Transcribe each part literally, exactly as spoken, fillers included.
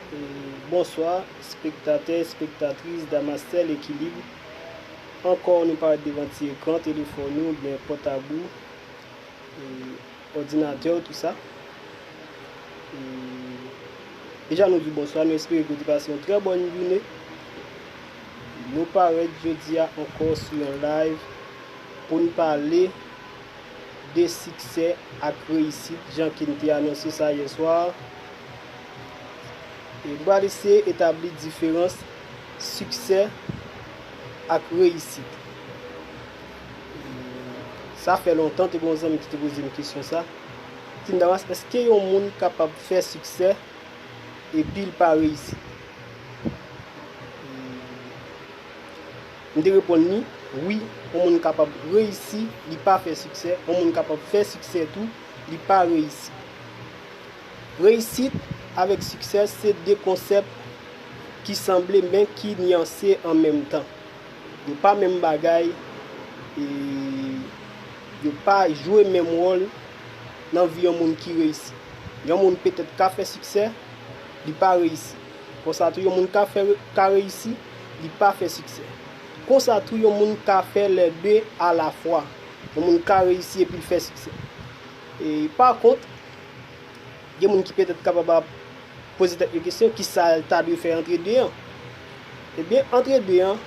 E, bonswa, spektatè, spektatris Damascèl Ekilib. Ankò, nou parèt devan ti ekran telefòn nou oubyen pòtab ou, e, òdinatè w, tou sa. E, deja, nou di w bonswa, nou espere ke w te pase yon trè bòn jounen. Nou parèt jodi a ankò sou yon live pou n pale de siksè ak reyisit, jan ke n te anonse sa yè swa. E m pral eseye etabli diferans siksè ak reyisit. Sa fè lontan, te gen yon zanmi ki te poze m kesyon sa. Li di m, Damas, èske yon moun kapab fè siksè epi l pa reyisi? M te reponn li, wi, yon moun kapab reyisi, li pa fè siksè, yon moun kapab fè siksè tou, li pa reyisi. Reyisit avèk siksè se de konsèp ki sanble men ki nyanse an menm tan. Yo pa menm bagay, e yo pa jwe menm wòl nan vi yon moun ki reyisi. Yon moun petèt ka fè siksè, li pa reyisi. Konsa tou, yon moun ka fè, ka reyisi, li pa fè siksè. Konsa tou, yon moun ka fè lè de alafwa. Yon moun ka reyisi epi l fè siksè. E, pa kont, gen moun ki petèt kapab ap poze tèt yo kesyon, kisa l ta dwe fè antre de an? Ebyen, antre de an,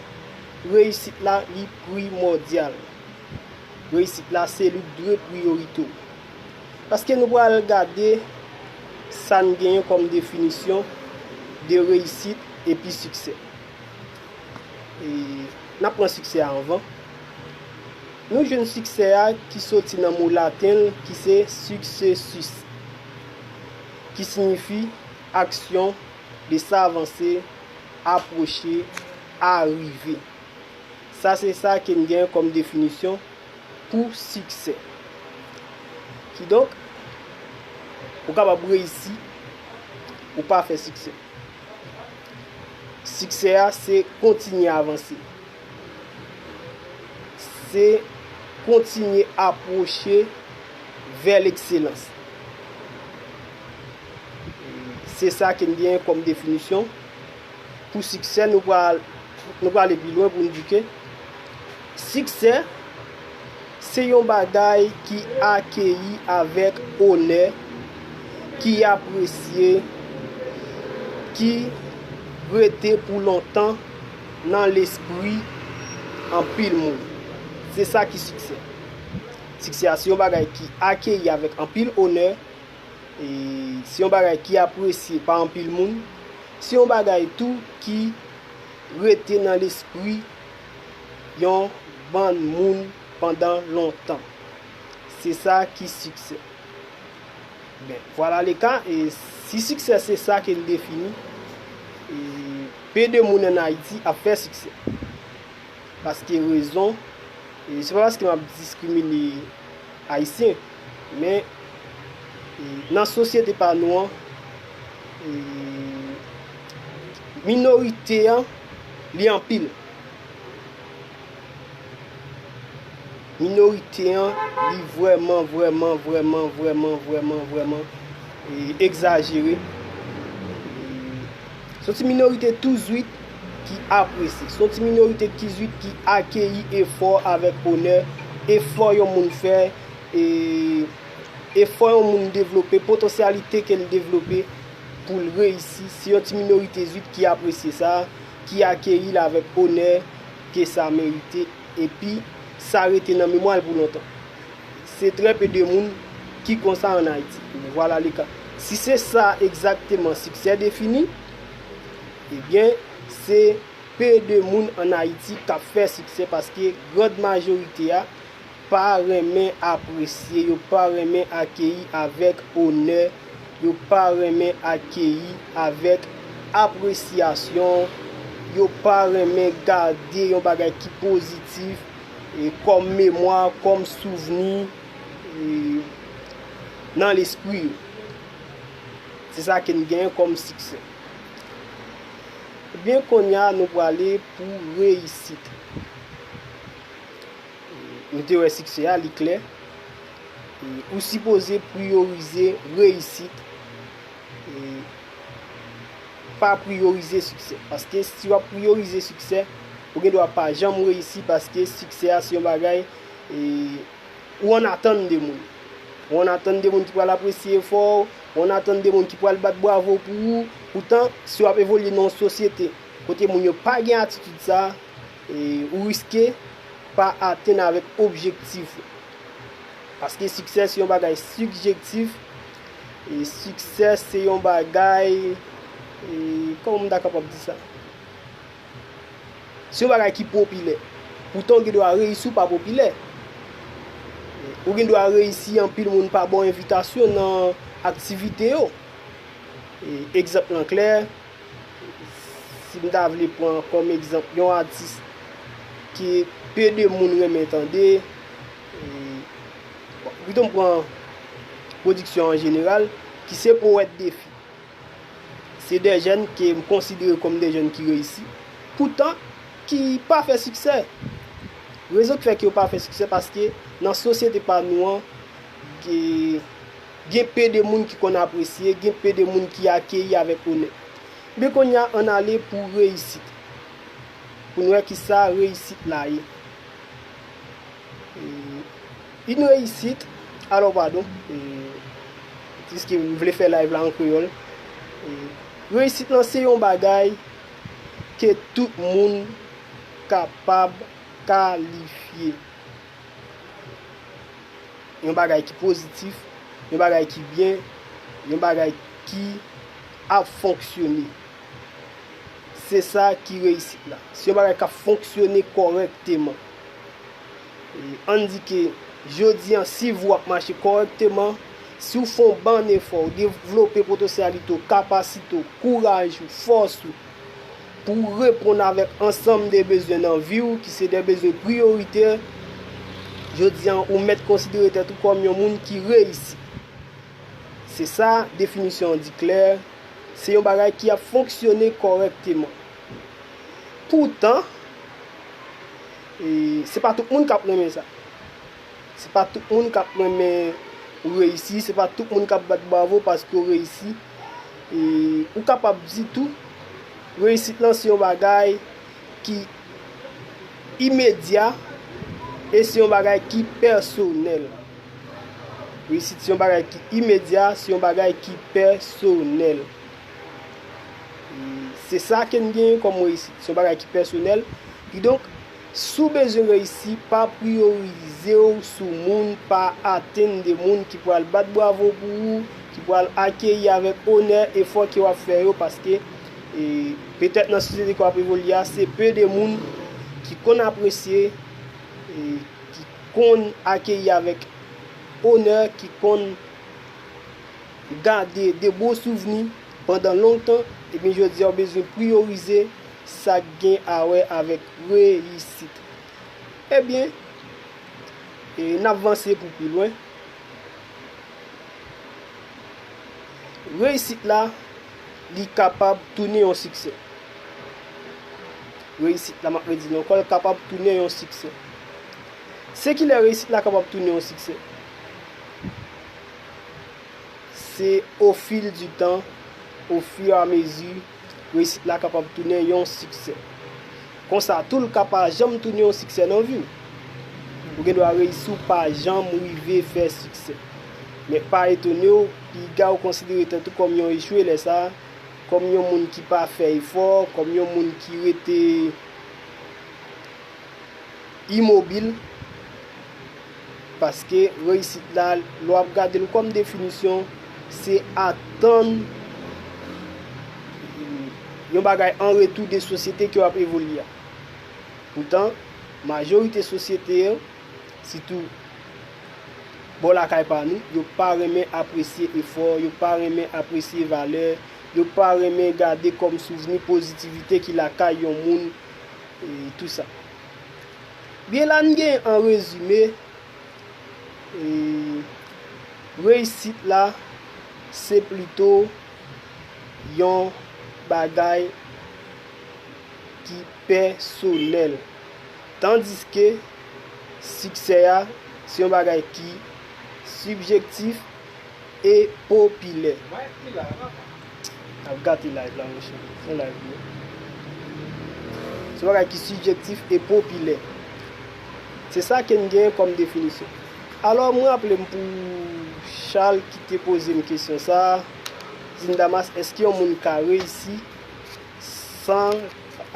reyisit la, li primòdyal. Reyisit la, se li k dwe priyorite w. Paske nou pral gade sa n genyen kòm definisyon de reyisit epi siksè. E, n ap pran siksè a anvan. Nou jwenn siksè a ki soti nan mo laten l ki se successus, ki siyifi aksyon de s'avancer, approcher, arriver. Sa se sa ke n gen kòm definisyon pou siksè. Kidonk, ou kapab reyisi, ou pa fè siksè. Siksè a se kontinye avanse. Se kontinye apwoche vè lekselans. Se sa ke n genyen kòm definisyon. Pou siksè, nou pral, nou prale pi lwen pou n di ke siksè, se yon bagay ki akeyi avèk onè, ki apresye, ki rete pou lontan nan lespri anpil moun. Se sa ki siksè. Siksè a se yon bagay ki akeyi avèk anpil onè, e se yon bagay ki apresye pa anpil moun, se yon bagay tou ki rete nan lespri yon bann moun pandan lontan. Se sa ki siksè. Ben, vwala le ka, e si siksè se sa ke l defini, e pe de moun ann Ayiti ap fè siksè. Paske rezon, e se pa paske m ap diskrimine Ayisyen, men, e nan sosyete pa nou an, e minorite an, li anpil. Minorite an, li vrèman, vrèman, vrèman, vrèman, vrèman, vrèman, e, egzajere. E, se yon ti minorite tou zwit ki apresye. Se yon ti minorite ki zwit ki akeyi efò avèk onè, efò yon moun fè, e, efò yon moun devlope, potansyalite ke l devlope pou l reyisi. Se yon ti minorite zwit ki apresye sa, ki akeyi l avèk onè ke sa merite, epi sa rete nan memwa l pou lontan. Se trè pe de moun ki konsa ann Ayiti. Vwala le ka. Si se sa egzakteman siksè defini, ebyen, se pe de moun ann Ayiti k ap fè siksè, paske grand majorite a pa renmen apresye, yo pa renmen akeyi avèk onè, yo pa renmen akeyi avèk apresyasyon, yo pa renmen gade yon bagay ki pozitif, e, kòm memwa, kòm souvni, e, nan lespri yo. Se sa ke n genyen kòm siksè. Ebyen, kounye a, nou prale pou reyisit. Nou te wè siksè a, li klè. E, ou sipoze priyorize reyisit. E, pa priyorize siksè. Paske si w ap priyorize siksè, ou gen dwa pa janm reyisi, paske siksè a se yon bagay, e, ou ann atann de moun. Ou ann atann de moun ki pral apresye efò w, ou ann atann de moun ki pral bat bravo pou ou. Poutan, si w ap evolye nan yon sosyete kote moun yo pa gen atitid sa, e, ou riske pa atenn avèk objektif ou. Paske siksè se yon bagay sibjektif, e siksè se yon bagay, e, kòman m ta kapab di sa? Se yon bagay ki popilè. Poutan, ou gen dwa reyisi, ou pa popilè. Ou gen dwa reyisi, anpil moun pa ba w envitasyon nan aktivite yo. E, egzanp lan klè, si m ta vle pran kòm egzanp yon atis ke pe de moun renmen tande, e, bon, pito m pran pwodiksyon an jeneral, ki se powèt defi. Se de jèn ke m konsidere kòm de jèn ki reyisi, poutan ki pa fè siksè. Rezon ki fè ke yo pa fè siksè, paske nan sosyete pa nou an, gen, gen pe de moun ki konn apresye, gen pe de moun ki akeyi avèk onè. Men kounye a, ann ale pou reyisit. Pou n wè kisa reyisit la ye. E, une réussite, alò, padon, e, piske m vle fè live la an kreyòl. E, reyisit lan se yon bagay ke tout moun kapab kalifye. Yon bagay ki pozitif, yon bagay ki byen, yon bagay ki ap fonksyone. Se sa ki reyisit la. Se yon bagay k ap fonksyone kòrèkteman. E, ann di ke jodi an, si vi w ap mache kòrèkteman, si w fè yon bann efò, w devlope potansyalite w, kapasite w, kouraj ou, fòs ou, pou w reponn avèk ansanm de bezwen nan vi w, ki se de bezwen priyoritè, jodi an, ou mèt konsidere tèt ou kòm yon moun ki reyisi. Se sa definisyon an di klè, se yon bagay ki ap fonksyone kòrèkteman. Poutan, e, se pa tout moun k ap renmen sa. Se pa tout moun k ap renmen ou reyisi, se pa tout moun k ap bat bravo paske w reyisi. E, ou kapab di tou, reyisit lan se yon bagay ki imedya e se yon bagay ki pèsonèl. Reyisit se yon bagay ki imedya, se yon bagay ki pèsonèl. E se sa ke n genyen kòm reyisit. Se yon bagay ki pèsonèl. Kidonk, si w bezwen reyisi, pa priyorize w sou moun, pa atenn de moun ki pral bat bravo pou ou, ki pral akeyi avèk onè efò ke w ap fè yo, paske, e, petèt nan sosyete ke w ap evolye a, se pe de moun ki konn apresye, e, ki konn akeyi avèk onè, ki konn gade de bon souvni pandan lontan, ebyen jodi a w bezwen priyorize sa k gen a wè avèk reyisit. Ebyen, e, n ap vanse pou pi lwen. Reyisit la, li kapab tounen yon siksè. Reyisit la, m ap redi l ankò, l kapab tounen yon siksè. Se kilè reyisit la kapab tounen yon siksè? Se au fil du temps, au fur et à mesure, reyisit la kapab tounen yon siksè. Konsa tou, l ka pa janm tounen yon siksè nan vi w. Ou gen dwa reyisi, w pa janm rive fè siksè. Men pa etone w, piga w konsidere tèt ou kòm yon echwe lè sa a, kòm yon moun ki pa fè efò, kòm yon moun ki rete imobil, paske reyisit la, lè w ap gade l kòm definisyon, se atann yon bagay an retou de sosyete ke w ap evolye a. Poutan, majorite sosyete yo, sitou bò lakay pa nou, yo pa renmen apresye efò, yo pa renmen apresye valè, yo pa renmen gade kòm souvni pozitivite ki lakay yon moun, e, tou sa. Byen la, n gen an rezime, e, reyisit la, se plito yon bagay ki pèsonèl. Tandiske siksè a, se yon bagay ki sibjektif e popilè. Ap gate live la, monchè. Se yon live li ye. Se yon bagay ki sibjektif e popilè. Se sa ke n genyen kòm definisyon. Alò, mwen raple m pou Charles ki te poze m kesyon sa a, di m, Damas, èske yon moun ka reyisi san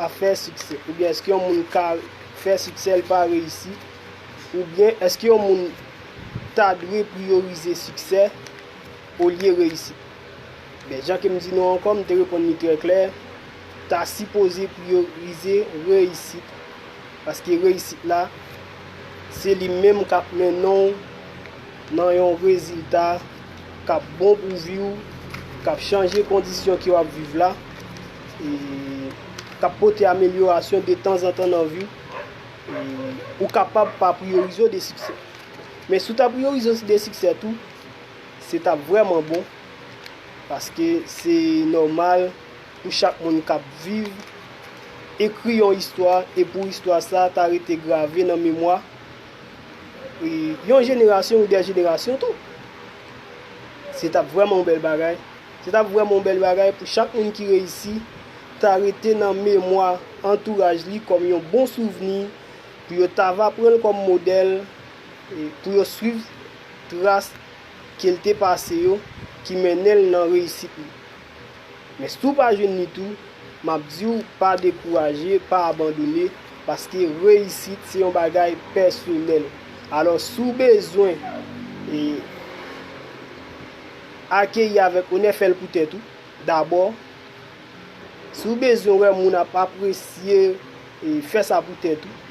afè siksè? Oubyen èske yon moun ka fè siksè, l pa reyisi? Oubyen èske yon moun ta dwe priyorize siksè olye reyisit? Men, jan ke m di nou ankò, m te reponn li trè klè, ta sipoze priyorize reyisit. Paske reyisit la, se li menm k ap mennen w nan yon rezilta k ap bon pou vi w, k ap chanje kondisyon ke w ap viv la, e k ap pote amelyorasyon detanzantan nan vi w. E ou kapab pa priyorize w de siksè. Men si w ta priyorize w de siksè tou, se t ap vrèman bon, paske se nòmal pou chak moun k ap viv ekri yon istwa, e pou istwa sa ta rete grave nan memwa, e yon jenerasyon ou de jenerasyon tou. Se t ap vrèman yon bèl bagay. Se t ap vrèman yon bèl bagay pou chak moun ki reyisi ta rete nan memwa antouraj li kòm yon bon souvni, pou yo ta va pran l kòm modèl, e pou yo swiv tras ke l te pase yo, ki mennen l nan reyisit li. Men si w pa jwenn li tou, m ap di w pa dekouraje, pa abandone, paske reyisit se yon bagay pèsonèl. Alò, si w bezwen, e, akeyi avèk onè, fè l pou tèt ou dabò. Si w bezwen wè moun ap apresye, e, fè sa pou tèt ou.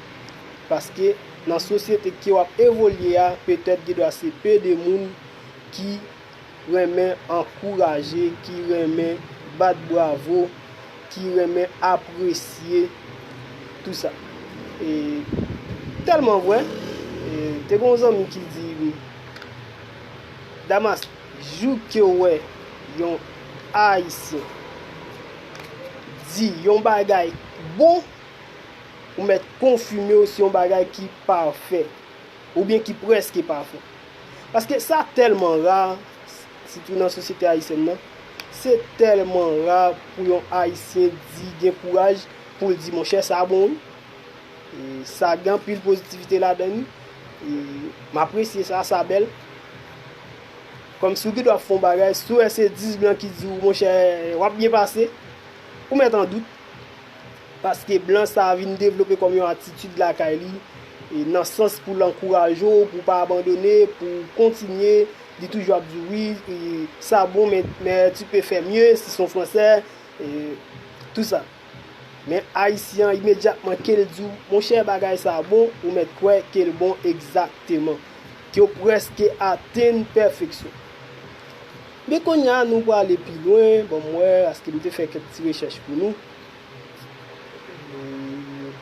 Paske nan sosyete ke w ap evolye a, petèt gen dwa se pe de moun ki renmen ankouraje, ki renmen bat bravo, ki renmen apresye, tou sa. E tèlman vre, e, te gen yon zanmi ki di, Damas, jou ke w wè yon Ayisyen di yon bagay bon, ou mèt konfime w se yon bagay ki pafè, oubyen ki prèske pafè. Paske sa tèlman ra, sitou nan sosyete ayisyèn nan, se tèlman ra pou yon Ayisyen di, gen kouraj pou l di, monchè, sa bon wi. E sa gen anpil pozitivite ladan li. E m apresye sa, sa bèl. Kòmsi w gen dwa fè yon bagay, si w wè se dis blan ki di w, monchè, w ap byen pase, ou mèt an dout. Paske blan sa a vin devlope kòm yon atitid lakay li, e nan sans pou l ankouraje w, pou w pa abandone, pou w kontinye, li toujou ap di w, wi, e sa bon, men, men tu peux faire mieux, si se yon fransè, e tou sa. Men Ayisyen an, imedyatman ke l di w, monchè, bagay sa a bon, ou mèt kwè ke l bon egzakteman, ke w prèske atenn pèfeksyon. Men kounye a, nou prale pi lwen, bon, m wè, paske m te fè kèk ti rechèch pou nou. Hmm.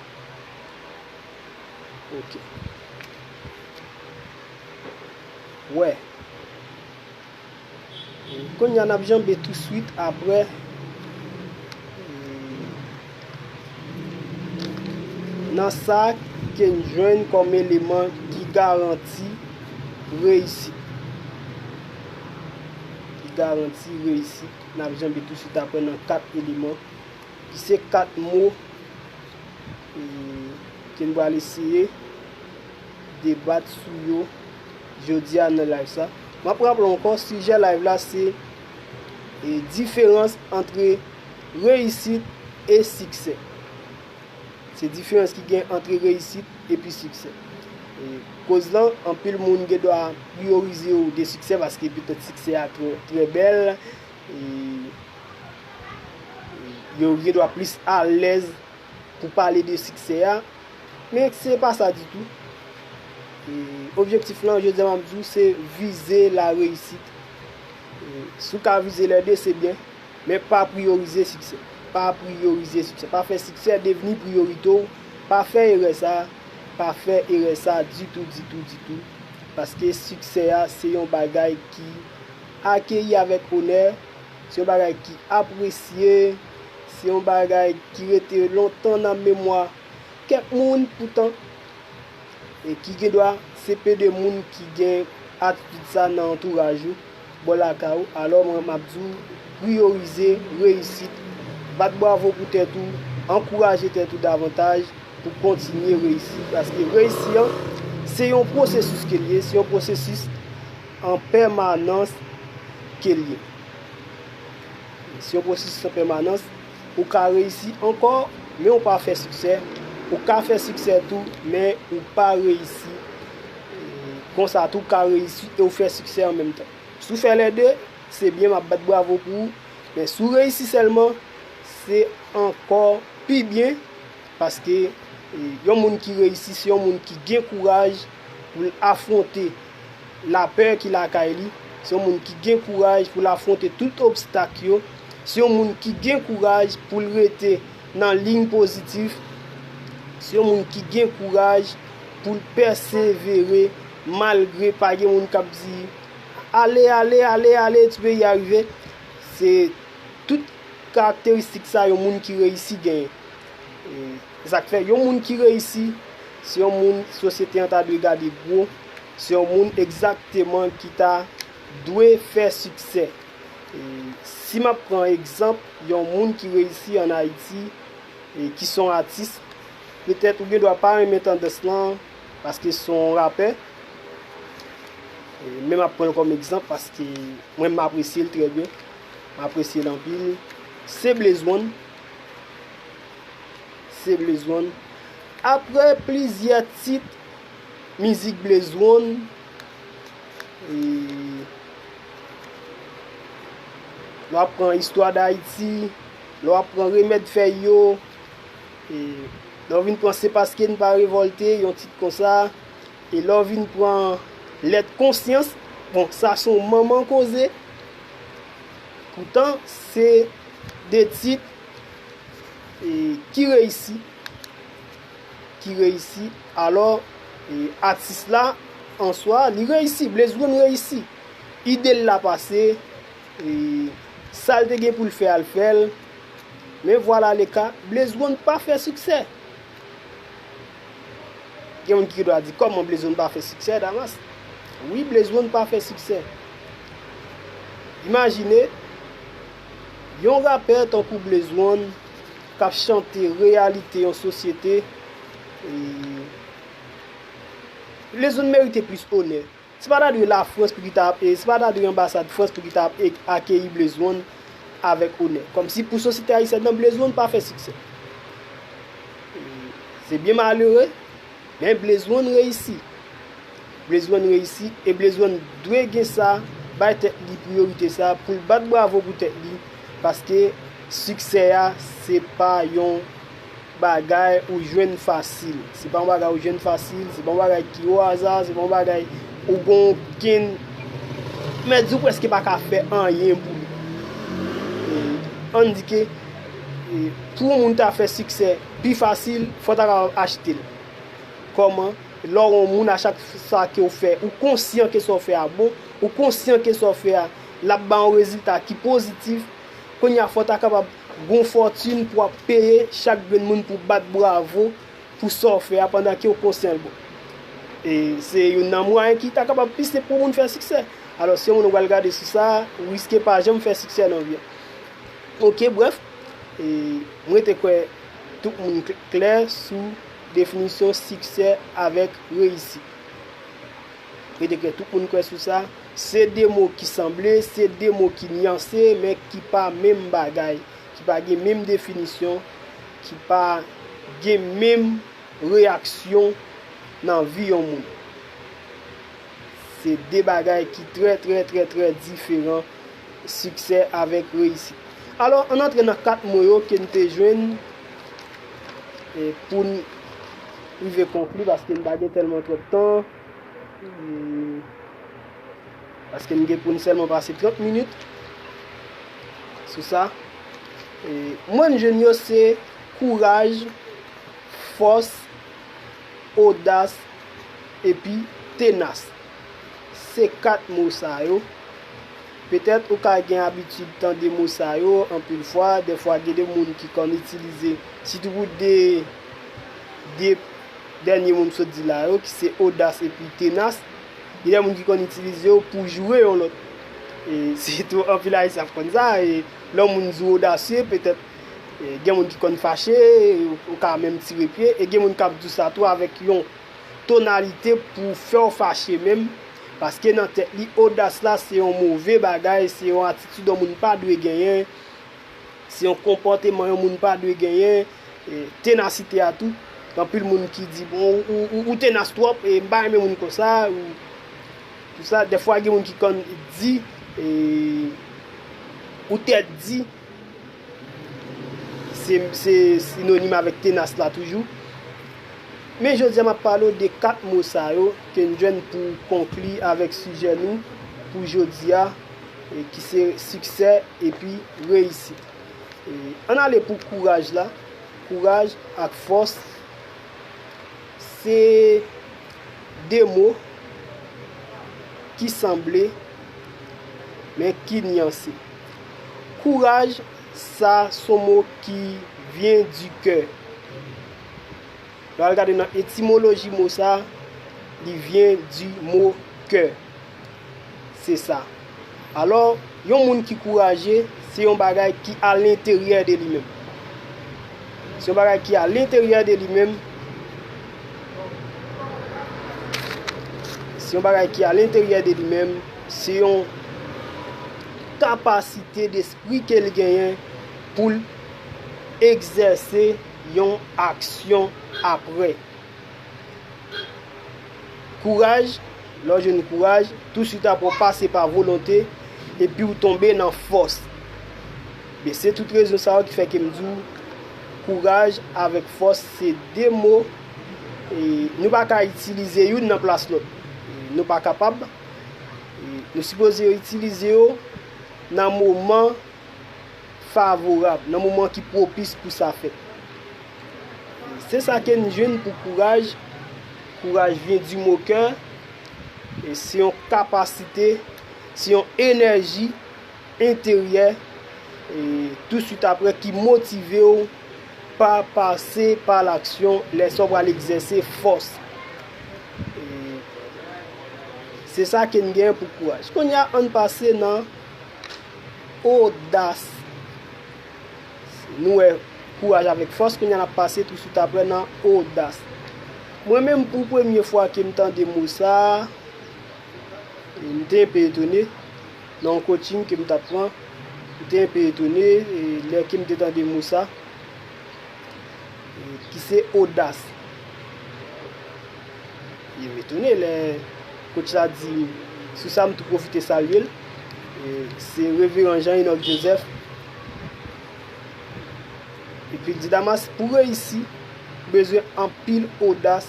Ok. Wè. Kounye a, n ap janbe touswit apre, nan sa ke n jwenn kòm eleman ki garanti reyisit. Ki garanti reyisit. N ap janbe touswit apre nan kat eleman, ki se kat mo, e, ke n pral eseye debat sou yo jodi a nan live sa. M ap raple w ankò, sijè live la se, e, diferans antre reyisit e siksè. Se diferans ki gen antre reyisit epi siksè. E, koz lan, anpil moun gen dwa priyorize yo de siksè paske petèt siksè a trè, trè bèl. E, yo gen dwa plis alèz pou pale de siksè a, men se pa sa ditou. E, objektif lan, jodi a, m ap di w, se vize la reyisit. E, si w ka vize lè de, se byen, men pa priyorize siksè. Pa priyorize siksè. Pa fè siksè devni priyorite w. Pa fè erè sa. Pa fè erè sa ditou, ditou, ditou. Paske siksè a, se yon bagay ki akeyi avèk onè, se yon bagay ki apresye, se yon bagay ki rete lontan nan memwa kèk moun, poutan, e ki gen dwa se pe de moun ki gen atitid sa nan antouraj ou. bò lakay ou. Alò, mwen, m ap di w, priyorize reyisit. Bat bravo pou tèt ou, ankouraje tèt ou davantaj pou kontinye reyisi. Paske reyisi an, se yon pwosesis ke l ye, se yon pwosesis an pèmanans ke l ye. Se yon pwosesis an pèmanans. Ou ka reyisi ankò, men ou pa fè siksè. Ou ka fè siksè tou, men ou pa reyisi. E, konsa tou, ou ka reyisi e ou fè siksè an menm tan. Si w fè lè de, se byen, m ap bat bravo pou ou. Men si w reyisi sèlman, se ankò pi byen, paske, e, yon moun ki reyisi, se yon moun ki gen kouraj pou l afwonte lapè ki lakay li. Se yon moun ki gen kouraj pou l afwonte tout obstak yo. Se yon moun ki gen kouraj pou l rete nan liy pozitif. Se yon moun ki gen kouraj pou l pèsevere malgre pa gen moun k ap di, "Ale, ale, ale, ale, tu peux y arriver." Se tout karakteristik sa yon moun ki reyisi genyen. E, sa k fè yon moun ki reyisi, se yon moun sosyete an ta dwe gade gwo, se yon moun egzakteman ki ta dwe fè siksè. E, si m ap pran egzanp yon moun ki reyisi ann Ayiti, e, ki se yon atis, petèt ou gen dwa pa renmen tandans lan, paske se yon rapè. E, men m ap pran l kòm egzanp paske mwen, m apresye l trè byen. M apresye l anpil. Se Blaze One. Se Blaze One. Apre plizyè tit mizik Blaze One, e, lè w ap pran Istwa Dayiti, lè w ap pran Remèd Fèy yo, e, lè w vin pran Se paske n pa revòlte, yon tit konsa, e lè w vin pran Lèt Konsyans, bon, sa se yon manman koze. Poutan, se de tit, e, ki reyisi, ki reyisi. Alò, e, atis la, an swa, li reyisi, Blaze One reyisi. Ide l la pase, e, sa l te gen pou l fè a, l fè l. Men vwala le ka, Blaze One pa fè siksè. Gen moun ki dwa di, "Kòman Blaze One pa fè siksè, Damas?" Wi, Blaze One pa fè siksè. Imajine, yon rapè tankou Blaze One k ap chante reyalite yon sosyete, e, Blaze One merite plis onè. Se pa ta dwe Lafrans pou ki ta ap, e, se pa ta dwe anbasad Frans pou ki ta ap e, akeyi Blaze One avèk onè. Kòmsi pou sosyete ayisyèn nan, Blaze One pa fè siksè. E, se byen malere, men Blaze One reyisi. Blaze One reyisi, e Blaze One dwe gen sa, bay tèt li priyorite sa, pou l bat bravo pou tèt li, paske siksè a, se pa yon bagay ou jwenn fasil. Se pa yon bagay ou jwenn fasil, se pa yon bagay ki o aza, se pa yon bagay ou gon ken, mèt di w prèske pa ka fè anyen pou li. E, ann di ke, e, pou yon moun ta fè siksè pi fasil, fò w ta kapab achte l. Kòman? Lè w yon moun, a chak sa ke w fè, ou konsyan ke sa w fè a bon, ou konsyan ke sa w fè a, l ap ba yon rezilta ki pozitif, kounye a fò w ta kapab gon fòtin pou w ap peye chak grenn moun pou bat bravo pou sa w fè a pandan ke w konsyan l bon. E se youn nan mwayen ki ta kapab pi senp pou moun fè siksè. Alò, si yon moun ou pral gade sou sa, ou riske pa janm fè siksè nan vi a. Oke, brèf, e, mwen te kwè tout moun kl-, klè sou definisyon siksè avèk reyisit. Mwen te kwè tout moun kwè sou sa. Se de mo ki sanble, se de mo ki nyanse, men ki pa menm bagay, ki pa gen menm definisyon, ki pa gen menm reyaksyon nan vi yon moun. Se de bagay ki trè, trè, trè, trè diferan, siksè avèk reyisit. Alò, ann antre nan kat mo yo ke n te jwenn, e, pou n rive konkli, paske n pa gen tèlman twòp tan. E, paske n gen pou n sèlman pase trant minit sou sa. E, mwen, m jwenn yo se kouraj, fòs, odas, epi tenas. Se kat mo sa yo. Petèt ou ka gen abitid tande mo sa yo anpil fwa. Dèfwa, gen de moun ki konn itilize, sitou pou de, de dènye mo m sot di la yo, ki se odas epi tenas. Gen de moun ki konn itilize yo pou joure yon lòt. E sitou anpil Ayisyen ap konn sa, e lè yon moun di w odasye, petèt, e gen moun ki konn fache, e ou ka menm tire pye, e gen moun k ap di w sa tou avèk yon tonalite pou fè w fache menm, paske nan tèt li, odas la se yon move bagay, se yon atitid yon moun pa dwe genyen, se yon konpòteman yon moun pa dwe genyen, e, tenasite a tou. Gen anpil moun ki di, "Bon, ou, ou, ou tenas twòp, e m pa renmen moun konsa," ou, tou sa. Dèfwa, gen moun ki konn di, e, ou tèt di, se, se sinonim avèk tenas la toujou. Men jodi a, m ap pale w de kat mo sa yo ke n jwenn pou konkli avèk sijè nou pou jodi a, e ki se siksè epi reyisit. E, ann ale pou kouraj la. Kouraj ak fòs se de mo ki sanble, men ki nyanse. Kouraj, sa se yon mo ki vyen di kè. Lè w al gade nan etimoloji mo sa, li vyen di mo kè. Se sa. Alò, yon moun ki kouraje, se yon bagay ki alenteryè de li menm. Se yon bagay ki alenteryè de li menm. Se yon bagay ki alenteryè de li menm. Se yon kapasite despri ke l genyen pou l egzèse yon aksyon apre. Kouraj, lè w jwenn kouraj, touswit apre w pase pa volonte, epi w tonbe nan fòs. Men se tout rezon sa yo ki fè ke m di w, kouraj avèk fòs se de mo, e, nou pa ka itilize youn nan plas lòt. E, nou pa kapab. E, nou sipoze itilize yo nan moman favorab, nan moman ki pwopis pou sa fèt. Se sa ke n jwenn pou kouraj. Kouraj vyen di mo kè. E se yon kapasite, se yon enèji enteryè, e touswit apre ki motive w pa pase pa laksyon lè sa w pral egzèse fòs. E se sa ke n genyen pou kouraj. Kounye a, ann pase nan odas. Nou wè kouraj avèk fòs, kounye a n ap pase touswit apre nan odas. Mwen menm, pou premye fwa ke m tande mo sa a, e m te enpe etone. Nan yon coaching ke m t ap pran, m te enpe etone, e lè ke m te tande mo sa, e ki se odas. E m etone lè coach la di m sou sa, m tou pwofite salye l. E se Reveran Jean Enoch Joseph. Epi l di, Damas, pou reyisi, ou bezwen anpil odas,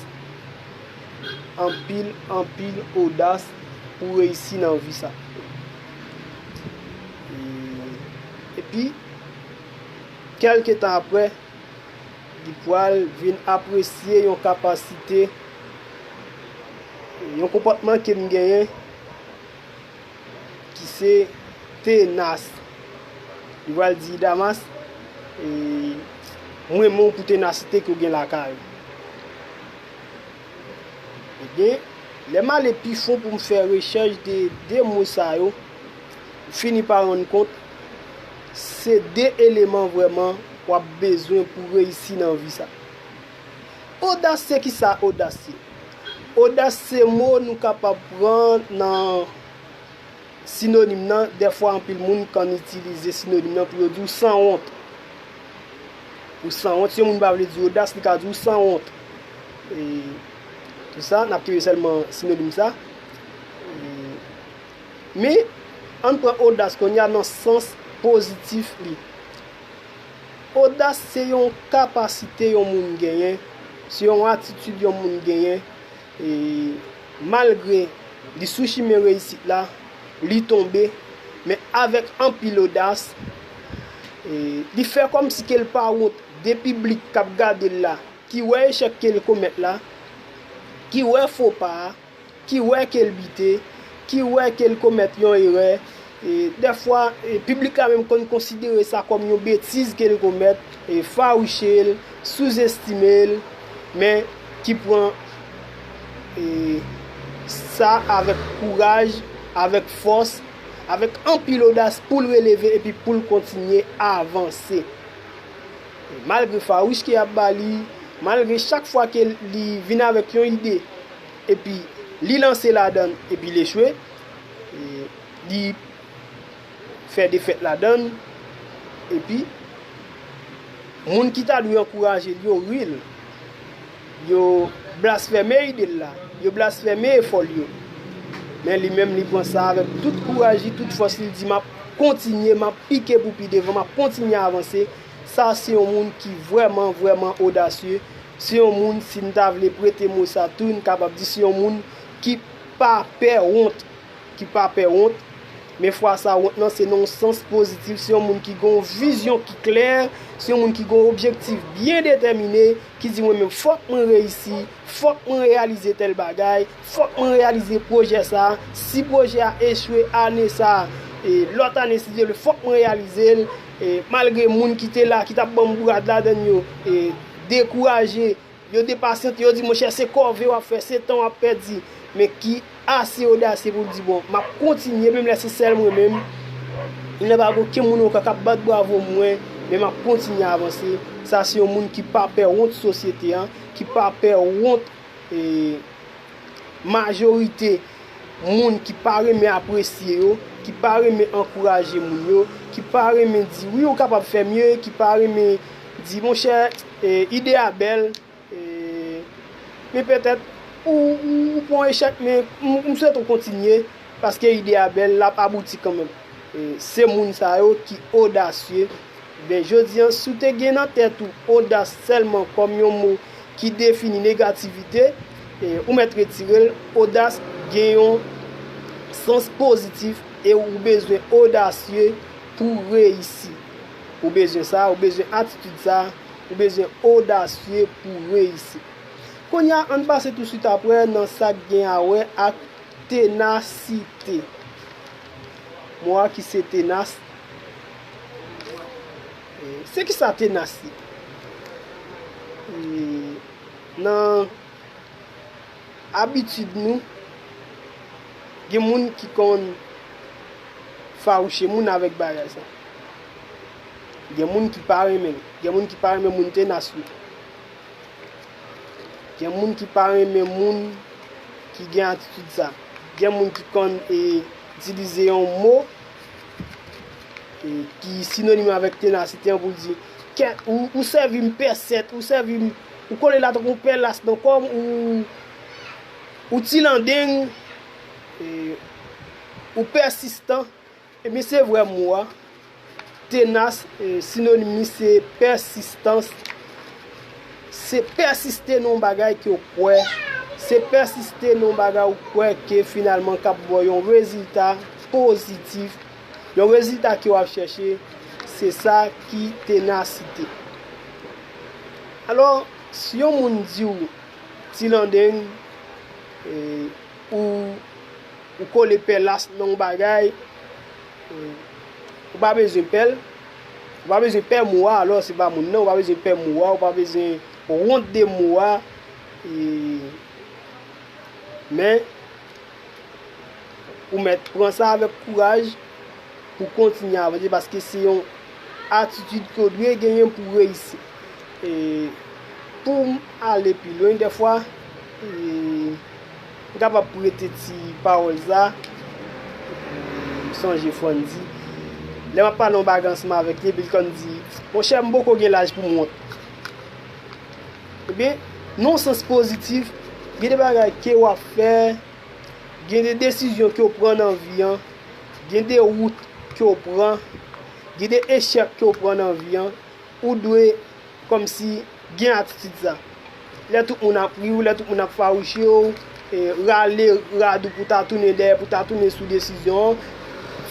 anpil, anpil odas pou reyisi nan vi sa. E, epi, kèlke tan apre, li pral vin apresye yon kapasite, yon konpòtman ke m genyen ki se tenas. Li pral di, Damas, e, mwen renmen w pou tenasite ke w gen lakay ou. Ebyen, lè m ale pi fon pou m fè rechèch de de mo sa yo, m fini pa rann kont se de eleman vrèman w ap bezwen pou reyisi nan vi sa. Odas se kisa odas ye? Odas se mo nou kapab pran nan sinonim nan. Dèfwa, anpil moun konn itilize sinonim nan pou yo di w sanwont. Ou sanwont, si yon moun pa vle di odas, li ka di w sanwont. E, tou sa, n ap kenbe sèlman sinonim sa. E, men, ann pran odas kounye a nan sans pozitif li. Odas se yon kapasite yon moun genyen, se yon atitid yon moun genyen, e malgre li sou chimen reyisit la, li tonbe, men avèk anpil odas, e li fè kòmsi ke l pa wont de piblik k ap gade l la, ki wè echèk ke l komèt la, ki wè fo pa a, ki wè ke l bite, ki wè ke l komèt yon erè. E, dèfwa, e, piblik la menm konn konsidere sa kòm yon betiz ke l komèt, e, fawouche l, souzestime l, men ki pran, e, sa avèk kouraj, avèk fòs, avèk anpil odas pou l releve epi pou l kontinye avanse. Malgre fawouch ke y ap ba li, malgre chak fwa ke li vin avèk yon ide, epi li lanse ladan l, epi l echwe, e, li fè defèt ladan l, epi moun ki ta dwe ankouraje l yo ri l, yo blasfème ide l la, yo blasfème efò l yo. Men li menm, li pran sa avèk tout kouraj li, tout fòs li, li di, "M ap kontinye, m ap pike pou pi devan, m ap kontinye avanse." Sa se yon moun ki vrèman, vrèman odasye. Se yon moun, si n ta vle prete mo sa tou, n kapab di se yon moun ki pa pè wont, ki pa pè wont. Men fwa sa, wont nan se nan yon sans pozitif. Se yon moun ki gen yon vizyon ki klè, se yon moun ki gen yon objektif byen detèmine, ki di, "Mwen menm, fòk mwen reyisi, fòk mwen reyalize tèl bagay, fòk mwen reyalize pwojè sa. Si pwojè a echwe ane sa, e, lòt ane, si Dye vle, fòk mwen reyalize l." E, malgre moun ki te la, ki t ap ban m bourad ladan l yo, e, dekouraje, yo depasyante, yo di, "Monchè, se kòve w ap fè, se tan w ap pèdi." Men ki ase odasye pou l di, "Bon, m ap kontinye, menm lè se sèl mwen menm, menm lè pa gen okenn moun ankò k ap bat bravo mwen, men m ap kontinye avanse." Sa se yon moun ki pa pè wont sosyete an, ki pa pè wont, e, majorite moun ki pa renmen apresye yo, ki pa renmen ankouraje moun yo, ki pa renmen di, "Wi, ou kapab fè mye," ki pa renmen di, "Monchè, e, ide a bèl, e, men petèt ou, ou, ou pran echèk, men m, m swete w kontinye, paske ide a bèl, l ap abouti kanmenm." E, se moun sa yo ki odasye. Ben, jodi an, si w te gen nan tèt ou odas sèlman kòm yon mo ki defini negativite, e, ou mèt retire l. Odas gen yon sans pozitif e ou bezwen odasye pou reyisi. Ou bezwen sa, ou bezwen atitid sa, ou bezwen odasye pou reyisi. Kounye a, ann pase tousuit apre nan sa k gen a wè ak tenasite. Mo a ki se tenas. E, se ki sa tenas ye? E, nan abitid nou, gen moun ki konn fawouche moun avèk bagay sa. Gen moun ki pa renmen l. Gen moun ki pa renmen moun tenas yo. Gen moun ki pa renmen moun ki gen atitid sa. Gen moun ki konn, e, itilize yon mo, e, ki sinonim avèk tenasite an pou l di, "Kèt, ou, ou sèvi m pè sèt, ou sèvi m, ou kole la tankou yon pè las nan kò m, ou, ou tilandeng, e, ou pèsistan." Ebyen, se vrè mo a. Tenas, e, sinonim li se pèsistans. Se pèsiste nan yon bagay ke w kwè. Se pèsiste nan yon bagay ou kwè ke finalman k ap ba w yon rezilta pozitif. Yon rezilta ke w ap chèche. Se sa ki tenasite. Alò, si yon moun di w, "Tilandeng, e, ou, ou kole pè las nan yon bagay, e, ou pa bezwen pè l, ou pa bezwen pè mo a, alò se pa moun nan, ou pa bezwen pè mo a, ou pa bezwen wont de mo a, e, men ou mèt pran sa avèk kouraj pou kontinye avanse, paske se yon atitid ke w dwe genyen pou reyisi. E pou m ale pi lwen, dèfwa, e, m kapab prete ti pawòl sa. M sonje Fondy. Lè m ap pale yon bagay ansanm avèk li, epi l konn di, "Monchè, m poko gen laj pou m wont." Ebyen, nan yon sans pozitif, gen de bagay ke w ap fè, gen de desizyon ke w pran nan vi an, gen de wout ke w pran, gen de echèk ke w pran nan vi an, ou dwe kòmsi gen atitid sa. Lè tout moun ap ri w, lè tout moun ap fawouche w, e, rale rad ou pou ta tounen dèyè, pou ta tounen sou desizyon an,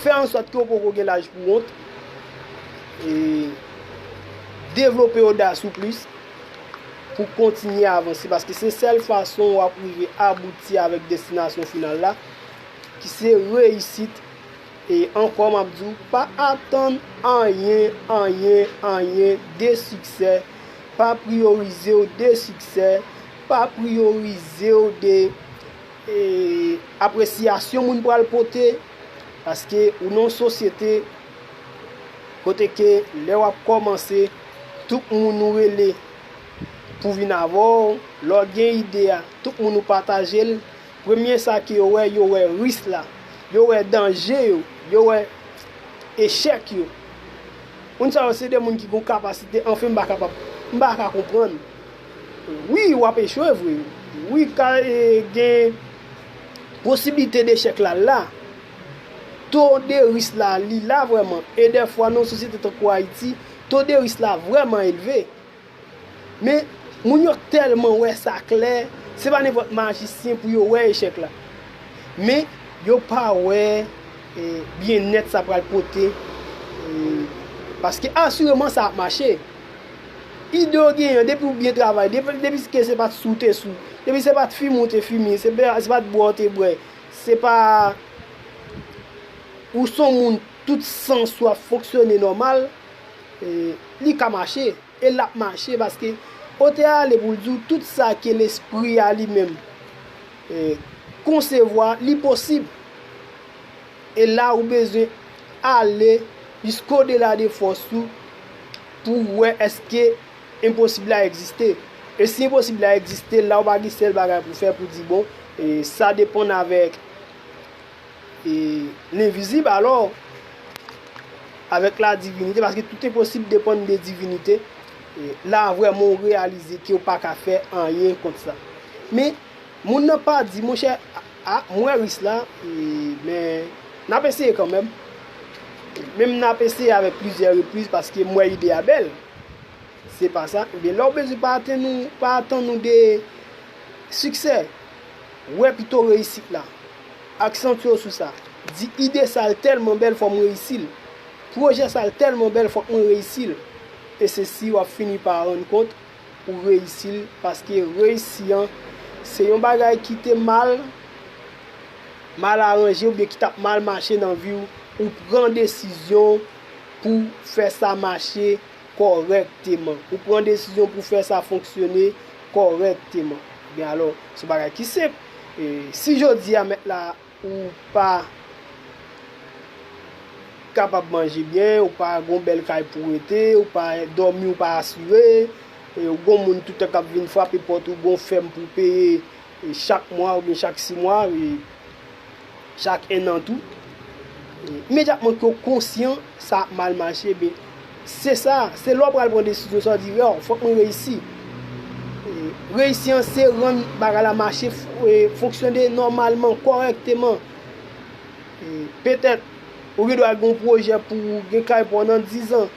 fè an sòt ke w poko gen laj pou wont, e, devlope odas ou plis pou kontinye avanse, paske se sèl fason w ap rive abouti avèk destinasyon final la, ki se reyisit. E ankò, m ap di w, pa atann anyen, anyen, anyen de siksè. Pa priyorize w de siksè. Pa priyorize w de, e, apresyasyon moun pral pote. Paske ou nan yon sosyete kote ke lè w ap kòmanse, tout moun ou rele pou vin avè w, lè w gen ide a, tout moun ou pataje l, premye sa ke yo wè, yo wè risk la, yo wè danje yo, yo wè echèk yo. Moun sa yo se de moun ki gen kapasite, anfen, m pa kapab, m pa ka konprann. Wi, w ap echwe vre. Wi, ka, e, gen posiblite dechèk la la. To de risk la, li la vrèman. E dèfwa, nan yon sosyete tankou Ayiti, to de risk la vrèman elve. Men, moun yo tèlman wè sa klè, se pa nenpòt majisyen pou yo wè echèk la. Men, yo pa wè, e, byennèt sa pral pote. E, paske asireman sa ap mache. Ide w genyen, depi w byen travay, depi, depi ke se pa t sou w te sou, depi se pa t fime w te fime, se pa, se pa t bwè w te bwè, se pa ou se yon moun tout sans ou ap fonksyone nòmal, e, li ka mache. E l ap mache paske otè a ale pou l di w tout sa ke lespri a li menm, e, konsevwa, li posib. E la ou bezwen ale jiskòdela de fòs ou pou w wè èske enposib la egziste. E si enposib la egziste, la ou pa gen sèl bagay pou fè pou di, bon, e, sa depann avèk, e, lenvizib, alò, avèk la divinite, paske tout enposib depann de divinite. E, la vrèman ou reyalize ke ou pa ka fè anyen kont sa. Men, moun nan pa di, monchè, a, a, m wè risk la, e, men n ap eseye kanmenm. Menm n ap eseye avèk plizyè repriz paske m wè ide a bèl. Se pa sa. Ebyen, lè w bezwen pa atann ou, pa atann ou de siksè, wè pito reyisit la. Aksantye w sou sa. Di ide sa l tèlman bèl, fò m reyisi l. Pwojè sa l tèlman bèl, fòk mwen reyisi l. E se si w ap fini pa rann kont ou reyisi l, paske reyisi an, se yon bagay ki te mal, mal aranje oubyen ki t ap mal mache nan vi w, ou pran desizyon pou fè sa mache kòrèkteman. Ou pran desizyon pou fè sa fonksyone kòrèkteman. Ebyen alò, se yon bagay ki senp. E, si jodi a mèt la ou pa kapab manje byen, ou pa gon bèl kay pou rete, ou pa dòmi, ou pa asire, e, ou gon moun toutan k ap vin frape pòt ou, gon fèm pou peye, e, chak mwa oubyen chak sis mwa, e, chak enn an tou. E, imedyatman ke w konsyan sa ap mal mache, ebyen, se sa, se lè w pral pran desizyon sa w di, yo, fòk mwen reyisi. E, reyisi an se rann bagay la mache, f-, e, fonksyone nòmalman, kòrèkteman. E, petèt, ou gen dwa gen yon pwojè pou w gen kay pa w nan diz an.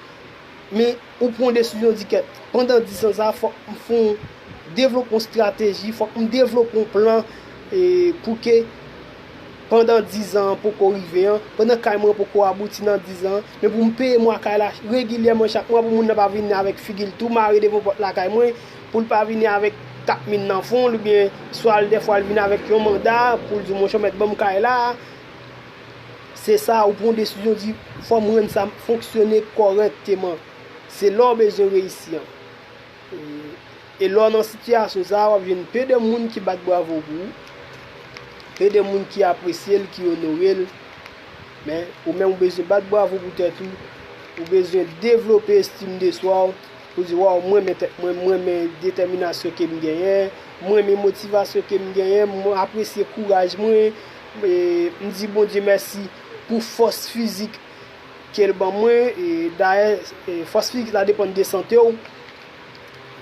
Men ou pran yon desizyon di kèt, pandan diz an sa, fòk m fè yon, devlope yon estrateji, fòk m devlope yon plan, e, pou ke pandan diz an an poko rive an, pandan kay mwen poko abouti nan diz an, men pou m peye mwa kay la regilyèman chak mwa, pou moun nan pa vini avèk figi l tou mare devan pòt lakay mwen, pou l pa vini avèk kat mil nan fon l, oubyen swa l dèfwa l vini avèk yon manda pou l di, monchè, mèt ban m kay la. Se sa, ou pran yon desizyon, di, fò m rann sa fonksyone kòrèkteman. Se la w bezwen reyisi an. E, e lè w nan sitiyasyon sa a, w ap jwenn pe de moun ki bat bravo pou ou, pe de moun ki apresye l, ki onore l. Men, ou menm, ou bezwen bat bravo pou tèt ou. Ou bezwen devlope estim de swa w. Pou di, waw, m renmen tèt mwen, m renmen detèminasyon ke m genyen, m renmen motivasyon ke m genyen, m apresye kouraj mwen. E, m di Bondye mèsi pou fòs fizik ke l ban mwen. E, dayè, e, fòs fizik la depann de sante w.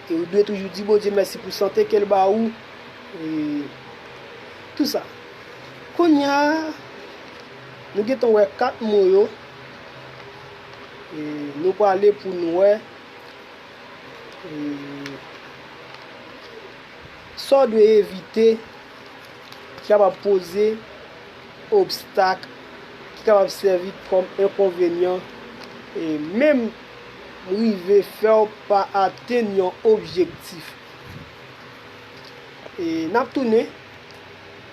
E ou dwe toujou di Bondye mèsi pou sante ke l ba ou. E, tou sa. Kounye a, nou gentan wè kat mo yo. E, nou prale pou nou wè. E, sa w dwe evite ki kapab poze obstak, ki kapab sèvi kòm enkonvenyan, e menm rive fè w pa atenn yon objektif. E n ap tounen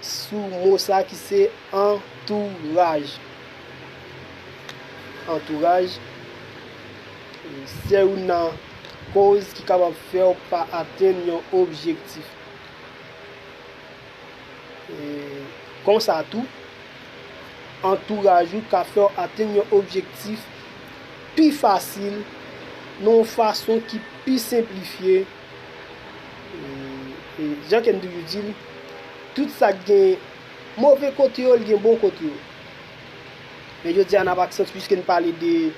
sou mo sa ki se antouraj. Antouraj, e, se youn nan koz ki kapab fè w pa atenn yon objektif. E, konsa tou, antouraj ou ka fè w atenn yon objektif pi fasil, nan yon fason ki pi senplifye. E, e, jan ke m toujou di l, tout sa k gen move kote yo, l gen bon kote yo. Men jodi a, n ap aksantye, piske n pale de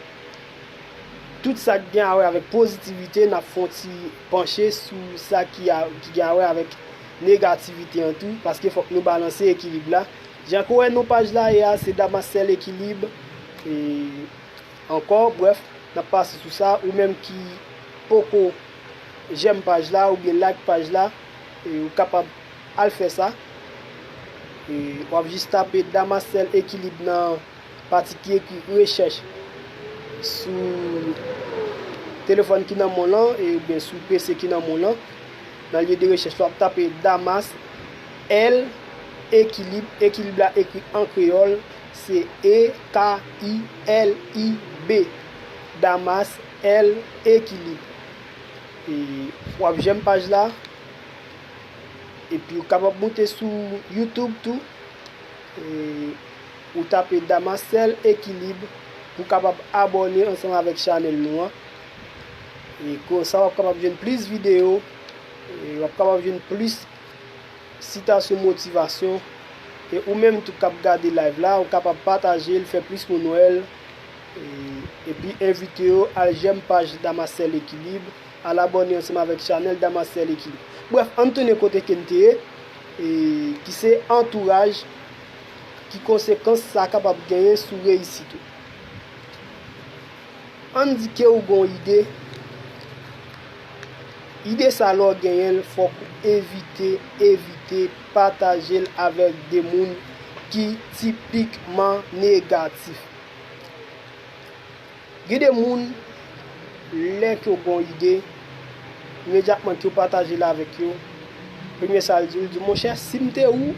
tout sa k gen a wè avèk pozitivite, n ap fè yon ti panche sou sa ki a, ki gen a wè avèk negativite an tou, paske fòk nou balanse ekilib la. Jan ke w wè non paj la ye a, se Damascèl Ekilib. E, ankò, brèf, n ap pase sou sa. Ou menm ki poko jèm paj la oubyen like paj la, e, ou kapab al fè sa. E, w ap jis tape Damascèl Ekilib nan pati ki ekri rechèch sou telefòn ki nan men w lan, e, oubyen sou P C ki nan men w lan. Nan lye de rechèch la, w ap tape Damas L Ekilib. Ekilib la ekri an kreyòl, se E K I L I B. Damas L Ekilib. E w ap jèm paj la. Epi w kapab moute sou YouTube tou. E ou tape Damascèl Ekilib pou w kapab abòne ansanm avèk chanèl nou an. E konsa w ap kapab jwenn plis videyo, e w ap kapab jwenn plis sitasyon motivasyon. E ou menm tou k ap gade live la, ou kapab pataje l, fè plis moun wè l. E, epi envite yo al jèm paj Damascèl Ekilib, al abòne ansanm avèk chanèl Damascèl Ekilib. Brèf, ann tounen kote ke n te ye, e, ki se antouraj, ki konsekans sa kapab genyen sou reyisit ou. Ann di ke ou gen yon ide, ide sa lè w genyen l, fòk ou evite, evite pataje l avèk de moun ki tipikman negatif. Gen de moun, lè ke w gen yon ide, imedyatman ke w pataje l avèk yo, premye sa l di w, l di w, monchè, si m te ou,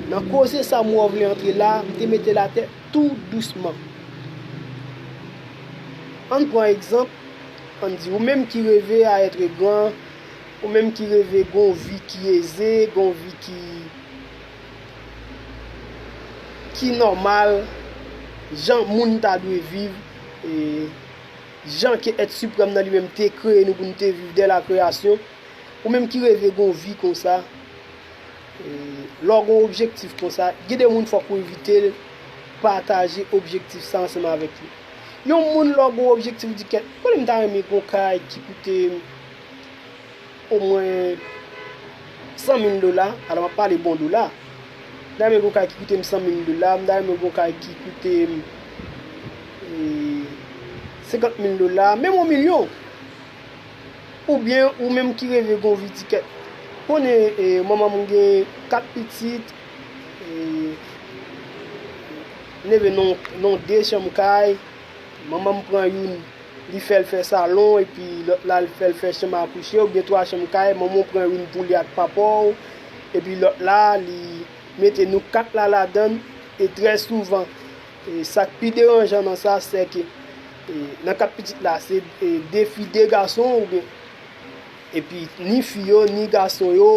nan koze sa m wè w vle antre la, m te mete l atè tou dousman. Ann pran egzanp, ann di, ou menm ki reve a être grand, ou menm ki reve gen yon vi ki eze, gen yon vi ki, ki nòmal, jan moun ta dwe viv, e jan ke èt siprèm nan li menm te kreye nou pou nou te viv dè la kreyasyon, ou menm ki reve gen yon vi konsa, e, lè w gen yon objektif konsa, gen de moun fòk ou evite l pataje objektif sa ansanm avèk li. Yon moun lè w gen yon objektif, ou di, kèt, konnen m ta renmen gen yon kay ki koute m omwen san mil dola, alò m ap pale bon dola. M ta renmen gen yon kay ki koute m san mil dola, m ta renmen gen yon kay ki koute m, e, senkant mil dola, menm yon milyon. Oubyen ou menm ki reve gen yon vi ti kèt. Konnen, e, manman m gen kat pitit, e, m leve nan, nan de chanm kay, manman m pran youn, li fè l fè salon, epi lòt la, li fè l fè chanm a kouche, oubyen twa chanm kay, manman w pran youn pou li ak papa w, epi lòt la, li mete nou kat la ladan l, e trè souvan, e sa k pi deranjan nan sa, se ke, e, nan kat pitit la, se, e, de fi, de gason, oubyen, epi ni fi yo, ni gason yo,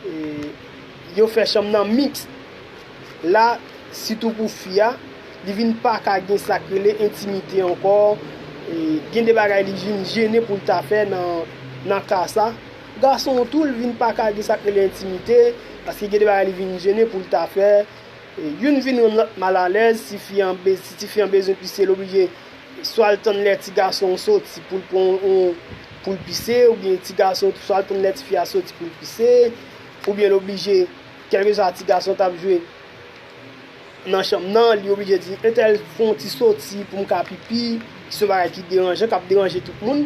e, yo fè chanm nan miks. La, sitou pou fi a, li vin pa ka gen sa k rele entimite ankò. E, gen de bagay li vin jennen pou l ta fè nan, nan ka sa. Gason an tou, li vin pa ka gen sa k rele entimite, paske gen de bagay li vin jennen pou l ta fè. E, youn vin rann lòt malalèz, si fi an be-, si tifi an bezwen pise, l oblije swa l tann lè ti gason an soti pou l pran yon, pou l pise, oubyen ti gason swa l tann lè tifi a soti pou l pise, oubyen l oblije, kèlkeswa ti gason t ap jwe nan chanm nan, li oblije di, entèl, fè yon ti soti pou m ka pipi, ki se yon bagay ki deranjan, k ap deranje tout moun.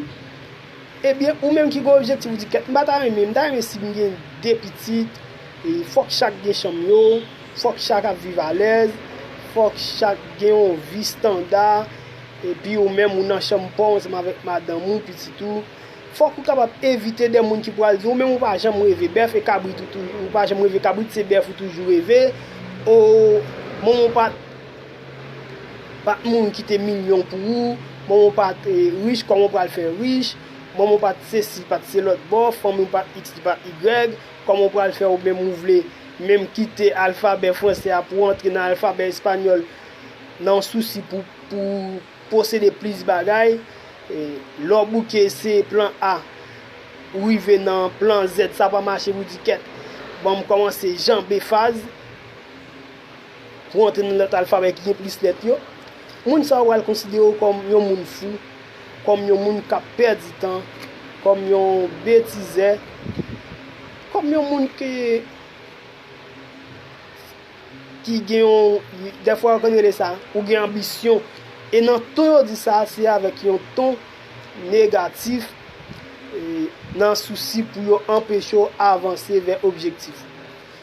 Ebyen, ou menm ki gen objektif, ou di, kèt, m pa ta renmen, m ta renmen si m gen de pitit, e fòk chak gen chanm yo, fòk chak ap viv alèz, fòk chak gen yon vi estanda, epi ou menm ou nan chanm pa w ansanm avèk madanm ou, pitit ou. Fòk ou kapab evite de moun ki pral di, ou menm ou pa janm reve bèf, e kabrit ou tou, ou pa janm reve kabrit, se bèf ou toujou reve. O, manman w pa t, pa t mouri kite milyon pou ou, manman w pa t, e, rich, kòman w pral fè rich? Manman w pa t sesi, pa t se lòt bò, fanmi w pa t iks, li pa t igrèg, kòman w pral fè ou menm ou vle menm kite alfabè fransè a pou antre nan alfabè espanyòl nan yon sousi pou, pou posede plis bagay. E, lè w bouke eseye plan A, ou rive nan plan Z, sa pa mache, ou di kèt, ban m kòmanse janbe faz pou antre nan lòt alfabè ki gen plis lèt yo. Moun sa yo pral konsidere w kòm yon moun fou, kòm yon moun k ap pèdi tan, kòm yon betizè, kòm yon moun ki ki gen yon, dèfwa yo konn rele sa, ou gen anbisyon. E nan ton yo di sa, se avèk yon ton negatif, e, nan sousi pou yo anpeche w avanse vè objektif.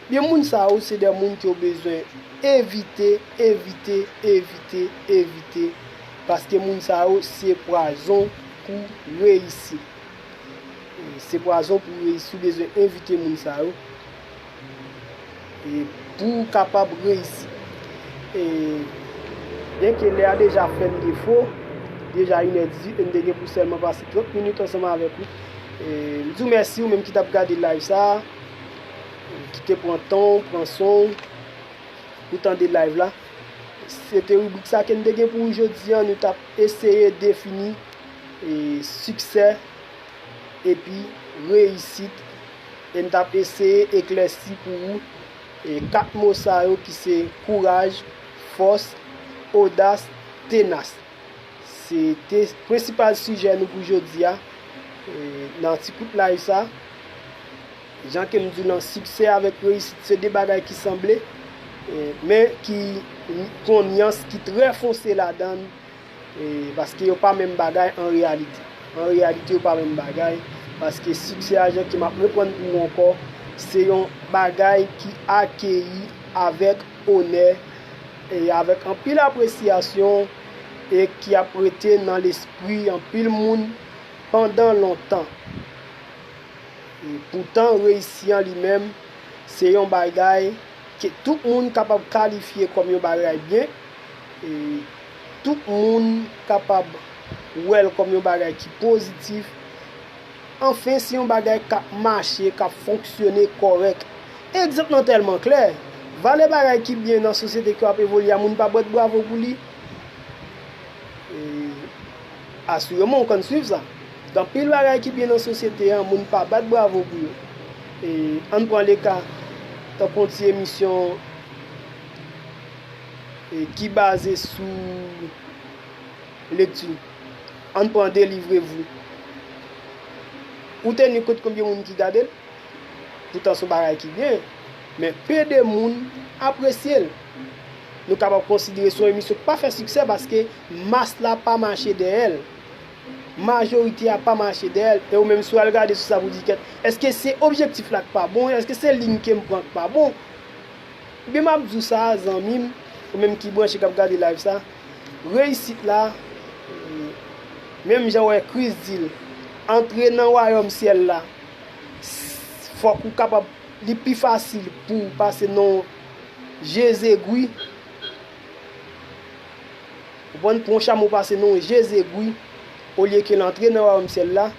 Byen, moun sa yo, se de moun ke w bezwen evite, evite, evite, evite, paske moun sa yo, se pwazon pou reyisi. E, se pwazon pou reyisi, w bezwen evite moun sa yo. E, pou w kapab reyisi. E, byenke lè a deja fè n defo, deja inè dizuit, e n te gen pou sèlman pase trant minit ansanm avèk ou. E, m di w mèsi, ou menm ki t ap gade live sa a, ki te pran tan w, pran son w, pou tande live la. Se te ribrik sa ke n te gen pou ou jodi a, nou t ap eseye defini, e, siksè epi reyisit. E n t ap eseye eklèsi pou ou, e, kat mo sa yo ki se kouraj, fòs, odas, tenas. Se te prensipal sijè nou pou jodi a. E, nan ti kout live sa, jan ke m di w lan, siksè avèk reyisit se de bagay ki sanble, e, men ki gen yon nyans ki trè fonse ladan l, e, paske yo pa menm bagay an reyalite. An reyalite, yo pa menm bagay, paske siksè a, jan ke m ap reprann pou ou ankò, se yon bagay ki akeyi avèk onè e avèk anpil apresyasyon e ki ap rete nan lespri anpil moun pandan lontan. E poutan, reyisi an li menm, se yon bagay ke tout moun kapab kalifye kòm yon bagay byen, e tout moun kapab wè l kòm yon bagay ki pozitif. Anfen, se yon bagay k ap mache, k ap fonksyone kòrèk. Egzanp lan tèlman klè. Valè bagay ki byen nan sosyete ke w ap evolye a, moun pa bat bravo pou li. E, asireman, ou konn swiv sa. Gen anpil bagay ki byen nan sosyete an, moun pa bat bravo pou yo. E, ann pran le ka, tankou yon ti emisyon, e, ki baze sou lekti. Ann pran Delivrez-vous. Ou teni kont konbyen moun ki gade l? Poutan se yon bagay ki byen, men pe de moun apresye l. Nou kapab konsidere se yon emisyon ki pa fè siksè paske mas la pa mache dèyè l. Majorite a pa mache dèyè l. E ou menm, si w al gade sou sa pou di kèt, èske se objektif la k pa bon? Èske se liy ke m pran k pa bon? Ebyen, m ap di w sa, zanmi m, ou menm ki branche, k ap gade live sa, reyisit la, menm jan w wè Kris di l, antre nan wayòm syèl la, fòk ou kapab, li pi fasil pou w pase nan yon je zegwi, ou konprann, pou yon chamo pase nan yon je zegwi, olye ke l antre nan wayòm syèl la,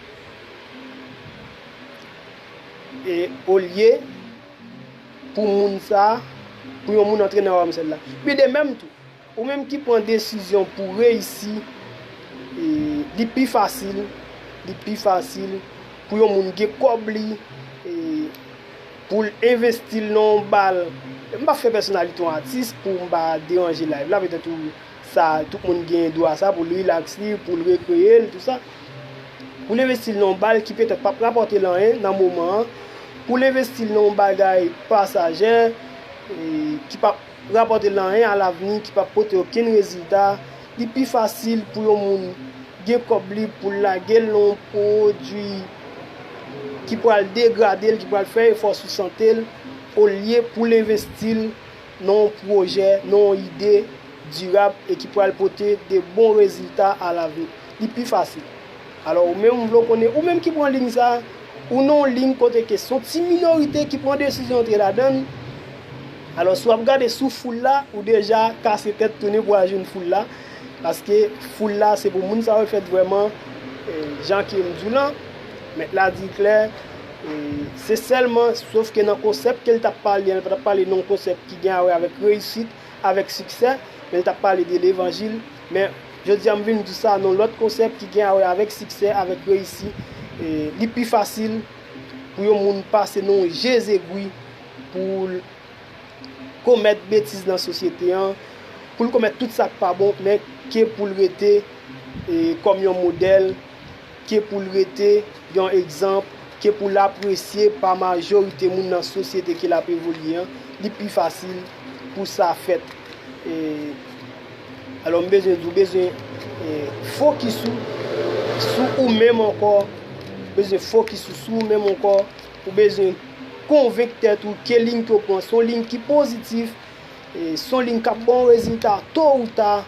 e olye pou moun sa, pou yon moun antre nan wayòm syèl la. Pi de menm tou, ou menm ki pran desizyon pou reyisi, e, li pi fasil, li pi fasil pou yon moun gen kòb li, e, pou l envesti l nan yon bal. M pa fè pèsonalite yon atis pou m pa deranje live la, petèt ou sa, tout moun gen dwa sa pou l rilaks li, pou l rekreye l, tou sa. Pou l envesti l nan yon bal ki petèt p ap rapòte l anyen nan moman an, pou l envesti l nan yon bagay pasajè, e, ki p ap rapòte l anyen alavni, ki p ap pote okenn rezilta, li pi fasil pou yon moun gen kòb li pou l lage l nan yon pwodui ki pral degrade l, ki pral fè efò sou sante l, olye pou l envesti l nan yon pwojè, nan yon ide dirab e ki pral pote de bon rezilta alavni. Li pi fasil. Alò, ou menm, m vle w konnen, ou menm ki pran liy sa, ou nan yon liy kote ke se yon ti minorite ki pran desizyon antre ladan l. Alò, si w ap gade sou foul la, ou deja kase tèt tounen pou al jwenn foul la. Paske foul la, se pou moun sa yo fèt vrèman, e, jan ke m di w lan. Mèt la di klè, E, se sèlman, sof ke nan konsèp ke l t ap pale an, li pa t ap pale nan yon konsèp ki gen a wè avèk reyisit, avèk siksè, men li t ap pale de levanjil. Men, jodi a, m vin di sa nan yon lòt konsèp ki gen a wè avèk siksè, avèk reyisi. E, li pi fasil pou yon moun pase nan yon je zegwi pou l komèt betiz nan sosyete an, pou l komèt tout sa k pa bon, men ke pou l rete, e, kòm yon modèl, ke pou l rete yon egzanp, ke pou l apresye pa majorite moun nan sosyete ke l ap evolye an, li pi fasil pou sa fèt. E, alò, m bezwen di w, bezwen, e, fokis ou sou ou menm ankò, bezwen fokis ou sou ou menm ankò, ou bezwen konvenk tèt ou ke liy ke w pran, se yon liy ki pozitif, e, se yon liy k ap ba w rezilta to ou ta,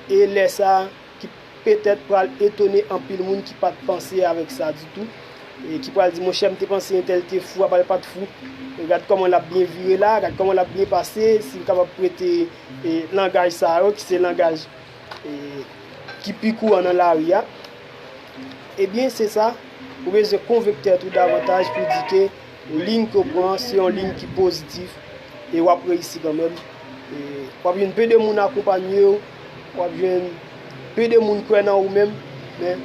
e lè sa a, ki petèt pral etone anpil moun ki pa t panse avèk sa ditou, e ki pral di, monchè, m te panse entèl te fou, apa l pa t fou. E gad kòman l ap byen vire la, gad kòman l ap byen pase, si m kapab prete, e, langaj sa yo, ki se langaj, e, ki pi kouran nan lari a. Ebyen, se sa, ou bezwen konvenk tèt ou davantaj pou di ke liy ke w pran an, se yon liy ki pozitif e w ap reyisi kanmenm. E w ap jwenn ple de moun akonpanye w, w ap jwenn ple de moun kwè nan ou menm, men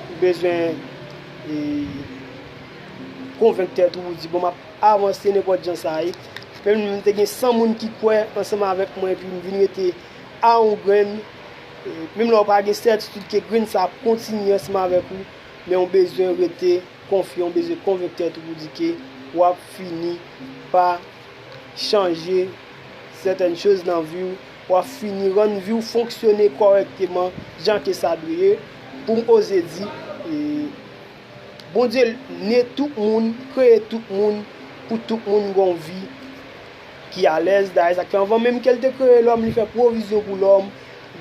ou bezwen, e, konvenk tèt ou pou di, bon, m ap avanse nenpòt jan sa ye. Menm m te gen san moun ki kwè ansanm avèk mwen, epi m vin rete a yon grenn. E, menm lè w pa gen sètitid ke grenn sa ap kontinye ansanm avèk ou, men w bezwen rete konfyan, w bezwen konvenk tèt ou pou di ke w ap fini pa chanje sètèn choz nan vi w, w ap fini rann vi w fonksyone kòrèkteman jan ke sa dwe ye. Pou m oze di, e, Bondye ne tout moun, kreye tout moun, pou tout moun gen yon vi ki alèz. Dayè, sa k fè anvan menm ke l te kreye lòm, li fè pwovizyon pou lòm,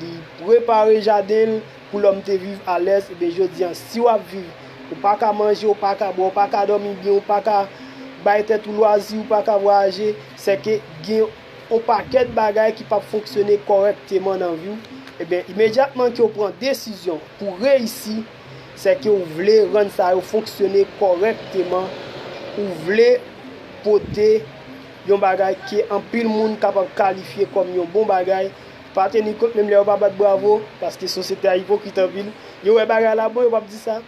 li prepare jaden l pou lòm te viv alèz. Ebyen, jodi a, si w ap viv, ou pa ka manje, ou pa ka bwè, ou pa ka dòmi byen, ou pa ka bay tèt ou lwazi, ou pa ka vwayaje, se ke gen yon pakèt bagay ki p ap fonksyone kòrèkteman nan vi w. Ebyen, imedyatman ke w pran desizyon pou reyisi, se ke w vle rann sa yo fonksyone kòrèkteman, ou vle pote yon bagay ke anpil moun kapab kalifye kòm yon bon bagay. Pa teni kont, menm lè yo pa bat bravo, paske sosyete a ipokrit anpil. Yo wè bagay la bon, yo p ap di sa.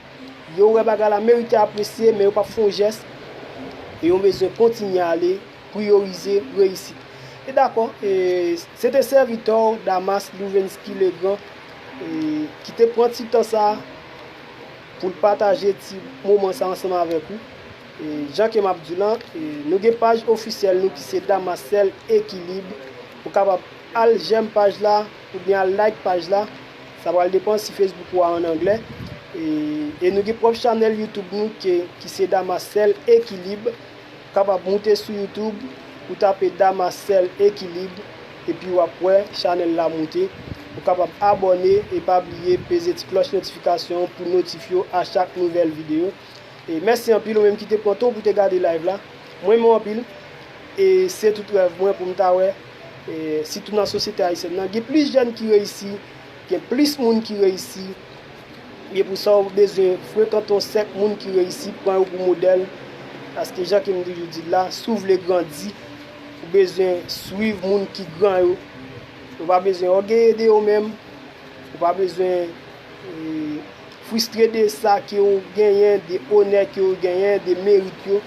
Yo wè bagay la merite apresye, men yo p ap fè yon jès. E yo bezwen kontinye ale, priyorize reyisit. E dakò, e, se te sèvitè w, Damas Louvensky Legrand, e, ki te pran ti tan sa pou l pataje ti moman sa ansanm avèk ou. E, jan ke m ap di w lan, e, nou gen paj ofisyèl nou ki se Damas Sèl Ekilib. Ou kapab al jèm paj la, oubyen al like paj la. Sa pral depann si Facebook ou a an anglè. E, e nou gen pwòp chanèl YouTube nou ke, ki se Damas Sèl Ekilib. Ou kapab moute sou YouTube, ou tape Damas Sèl Ekilib, epi w ap wè chanèl la moute. Ou kapab abòne e pa bliye peze ti klòch notifikasyon pou notifye w a chak nouvèl videyo. E mèsi anpil ou menm ki te pran tan w pou te gade live la. Mwen renmen w anpil. E se tout rèv mwen pou m ta wè, e sitou nan sosyete ayisyèn nan, gen plis jèn ki reyisi, gen plis moun ki reyisi. E pou sa, w bezwen frekante yon sèk moun ki reyisi, pran yo pou modèl. Paske jan ke m toujou di l la, si w vle grandi, ou bezwen swiv moun ki gran yo. Ou pa bezwen ògeye de yo menm. Ou pa bezwen, e, fristre de sa ke w genyen, de onè ke w genyen, de merit yo.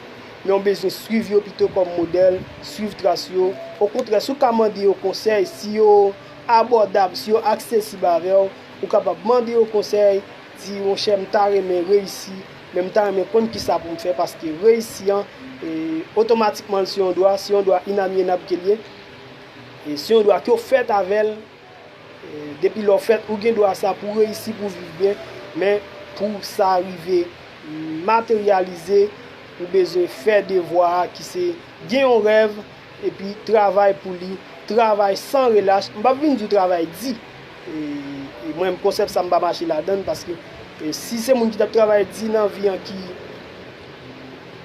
Men w bezwen swiv yo pito kòm modèl, swiv tras yo. Okontrè, si w ka mande yo konsèy, si yo abòdab, si yo aksesib avè w, ou kapab mande yo konsèy, di, monchè, m ta renmen reyisi, men m ta renmen konn kisa pou m fè, paske reyisi an, e, otomatikman, l se yon dwa, se yon dwa inalyenab ke l ye. E se yon dwa ke w fèt avè l. E, depi lè w fèt, ou gen dwa sa pou w reyisi, pou w viv byen, men pou sa rive materyalize, ou bezwen fè devwa a, ki se gen yon rèv, epi travay pou li, travay san relach. M p ap vin di w travay di, e, e mwen, konsèp sa, m pa mache ladan l, paske, e, si se moun ki t ap travay di nan vi an ki,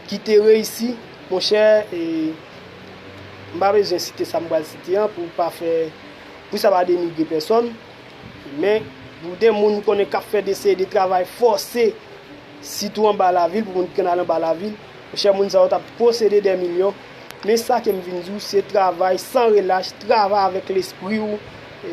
ki te reyisi, monchè, e, m pa bezwen site sa m pral site an pou pa fè, pou sa pa denigre pèsòn. Men, pou de moun m konnen k ap fè de seri de travay fòse, sitou anba lavil, pou moun ki konn al anba lavil, monchè, moun sa yo t ap posede dè milyon. Men sa ke m vin di w, se travay san relach, travay avèk lespri w, e,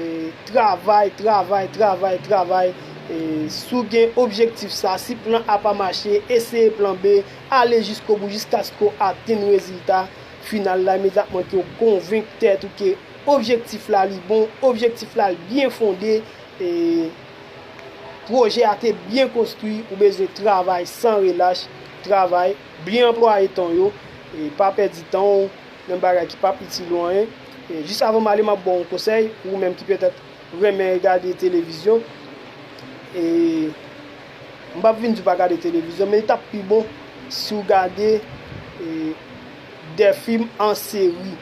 travay, travay, travay, travay. E, si w gen objektif sa, si plan A pa mache, eseye plan B, ale jiskobou, jiskaske w atenn rezilta final la, imedyatman ke w konvenk tèt ou ke objektif la li bon, objektif la li byen fonde, e pwojè a te byen konstwi, ou bezwen travay san relach, travay, byen anplwaye tan w yo, e pa pèdi tan w nan bagay ki p ap itil ou anyen. E jis avan m ale, m ap ba w yon konsèy, pou ou menm ki petèt renmen gade televizyon. E m p ap vin di w pa gade televizyon, men li t ap pi bon si w gade, e, de fim an seri.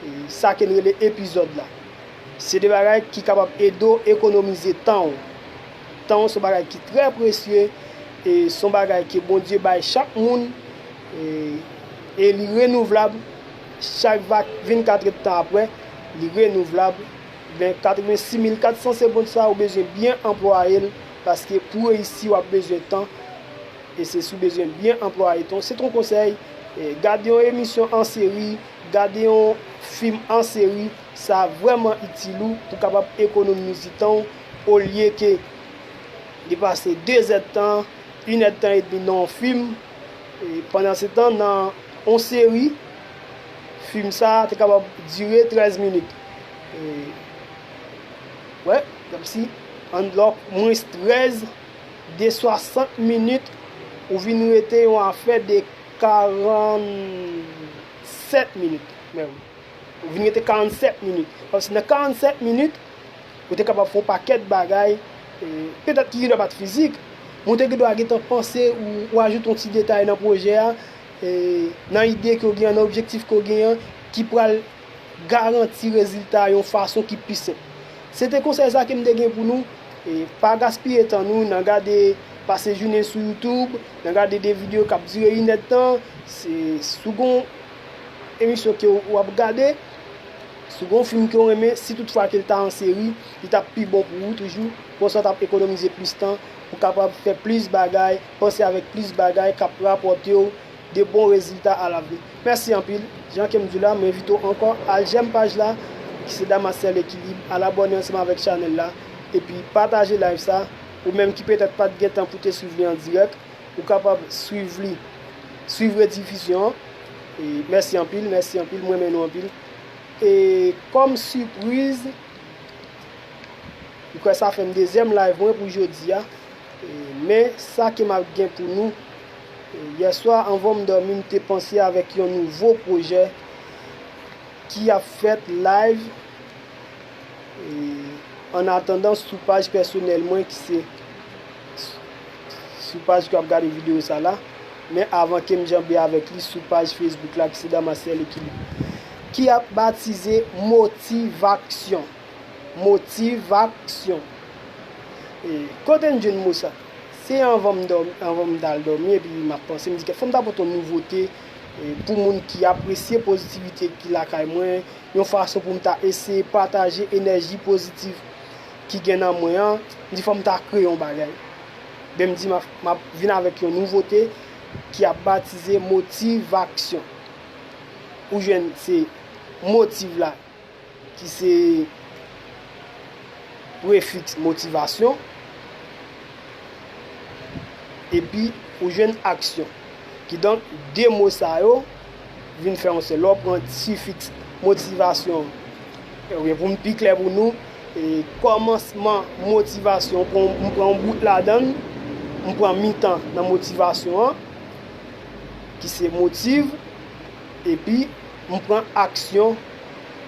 E, sa ke n rele epizòd la. Se de bagay ki kapab ede w ekonomize tan w. Tan w se yon bagay ki trè presye, e se yon bagay ke Bondye bay chak moun, e, e li renouvlab chak va-, vennkat èdtan apre, li renouvlab. Men katrevensis mil kat san segonn sa, ou bezwen byen anplwaye l, paske pou reyisi, w ap bezwen tan. E se si w bezwen byen anplwaye tan w. Se yon konsèy, e, gade yon emisyon an seri, gade yon fim an seri, sa vrèman itil ou pou kapab ekonomize tan w, olye ke de pase de zèdtan, inèdtan edmi nan yon fim. E pandansetan, nan yon seri, fim sa a te kapab dire trèz minit. E, wè, kòmsi, an lòk mwens trèz, de swasant minit, ou vin rete yon afè de karannsèt minit menm. Ou vin rete karannsèt minit. Paske nan karannsèt minit, ou te kapab fè yon pakèt bagay, e, petèt ki gendwa pa t fizik, men ou te gendwa gentan panse ou, ou ajoute yon ti detay nan pwojè a, e, nan ide ke w genyen, nan objektif ke w genyen, ki pral garanti rezilta yon fason ki pi senp. Se te konsèy sa ke m te gen pou nou. E pa gaspiye tan nou nan gade, pase jounen sou YouTube, nan gade de videyo k ap dire inèdtan. Se, si w gen yon emisyon ke w ap gade, si w gen yon fim ke w renmen, si toutfwa ke l ta an seri, li t ap pi bon pou ou toujou. Konsa w t ap ekonomize plis tan, ou kapab fè plis bagay, panse avèk plis bagay k ap rapòte w de bon rezilta alavni. Mèsi anpil. Jan ke m di w la, m envite w ankò al jèm paj la, ki se Damas Sèl Ekilib, al abòne ansanm avèk chanèl la, epi pataje live sa. Ou menm ki petèt pa t gen tan pou te swiv li an dirèk, ou kapab swiv li, swiv redifizyon an. E mèsi anpil, mèsi anpil, m renmen nou anpil. E kòm sipriz, m kwè sa fè m dezyèm live mwen pou jodi a. E, men sa ke m ap gen pou nou, e, yèswa anvan m dòmi, m te panse avèk yon nouvo pwojè ki ap fèt live, e, an atandan sou paj pèsonèl mwen ki se sou paj ke w ap gade videyo sa la. Men avan ke m janbe avèk li sou paj Facebook la ki se Damas Sèl Ekilib, ki ap batize Motivaksyon. Motivaksyon. E, kote n jwenn mo sa? Se anvan m dòmi, anvan m t al dòmi, epi m ap panse, m di, "Kèt, fò m ta pote yon nouvote, e, pou moun ki apresye pozitivite ki lakay mwen, yon fason pou m ta eseye pataje enèji pozitif ki gen nan mwen an." M di, "Fò m ta kreye yon bagay." Ben, m di, "M ap, m ap vin avèk yon nouvote ki ap batize Motivaksyon." Ou jwenn se motiv la, ki se prefiks motivasyon, epi ou jwenn aksyon. Kidonk, de mo sa yo vin fè yon sèl. Lè w pran sifiks motivasyon, ebyen, pou m pi klè pou nou, e, kòmansman motivasyon, m pran, m pran yon bout ladan l, m pran mitan nan motivasyon an, ki se motiv, epi m pran aksyon,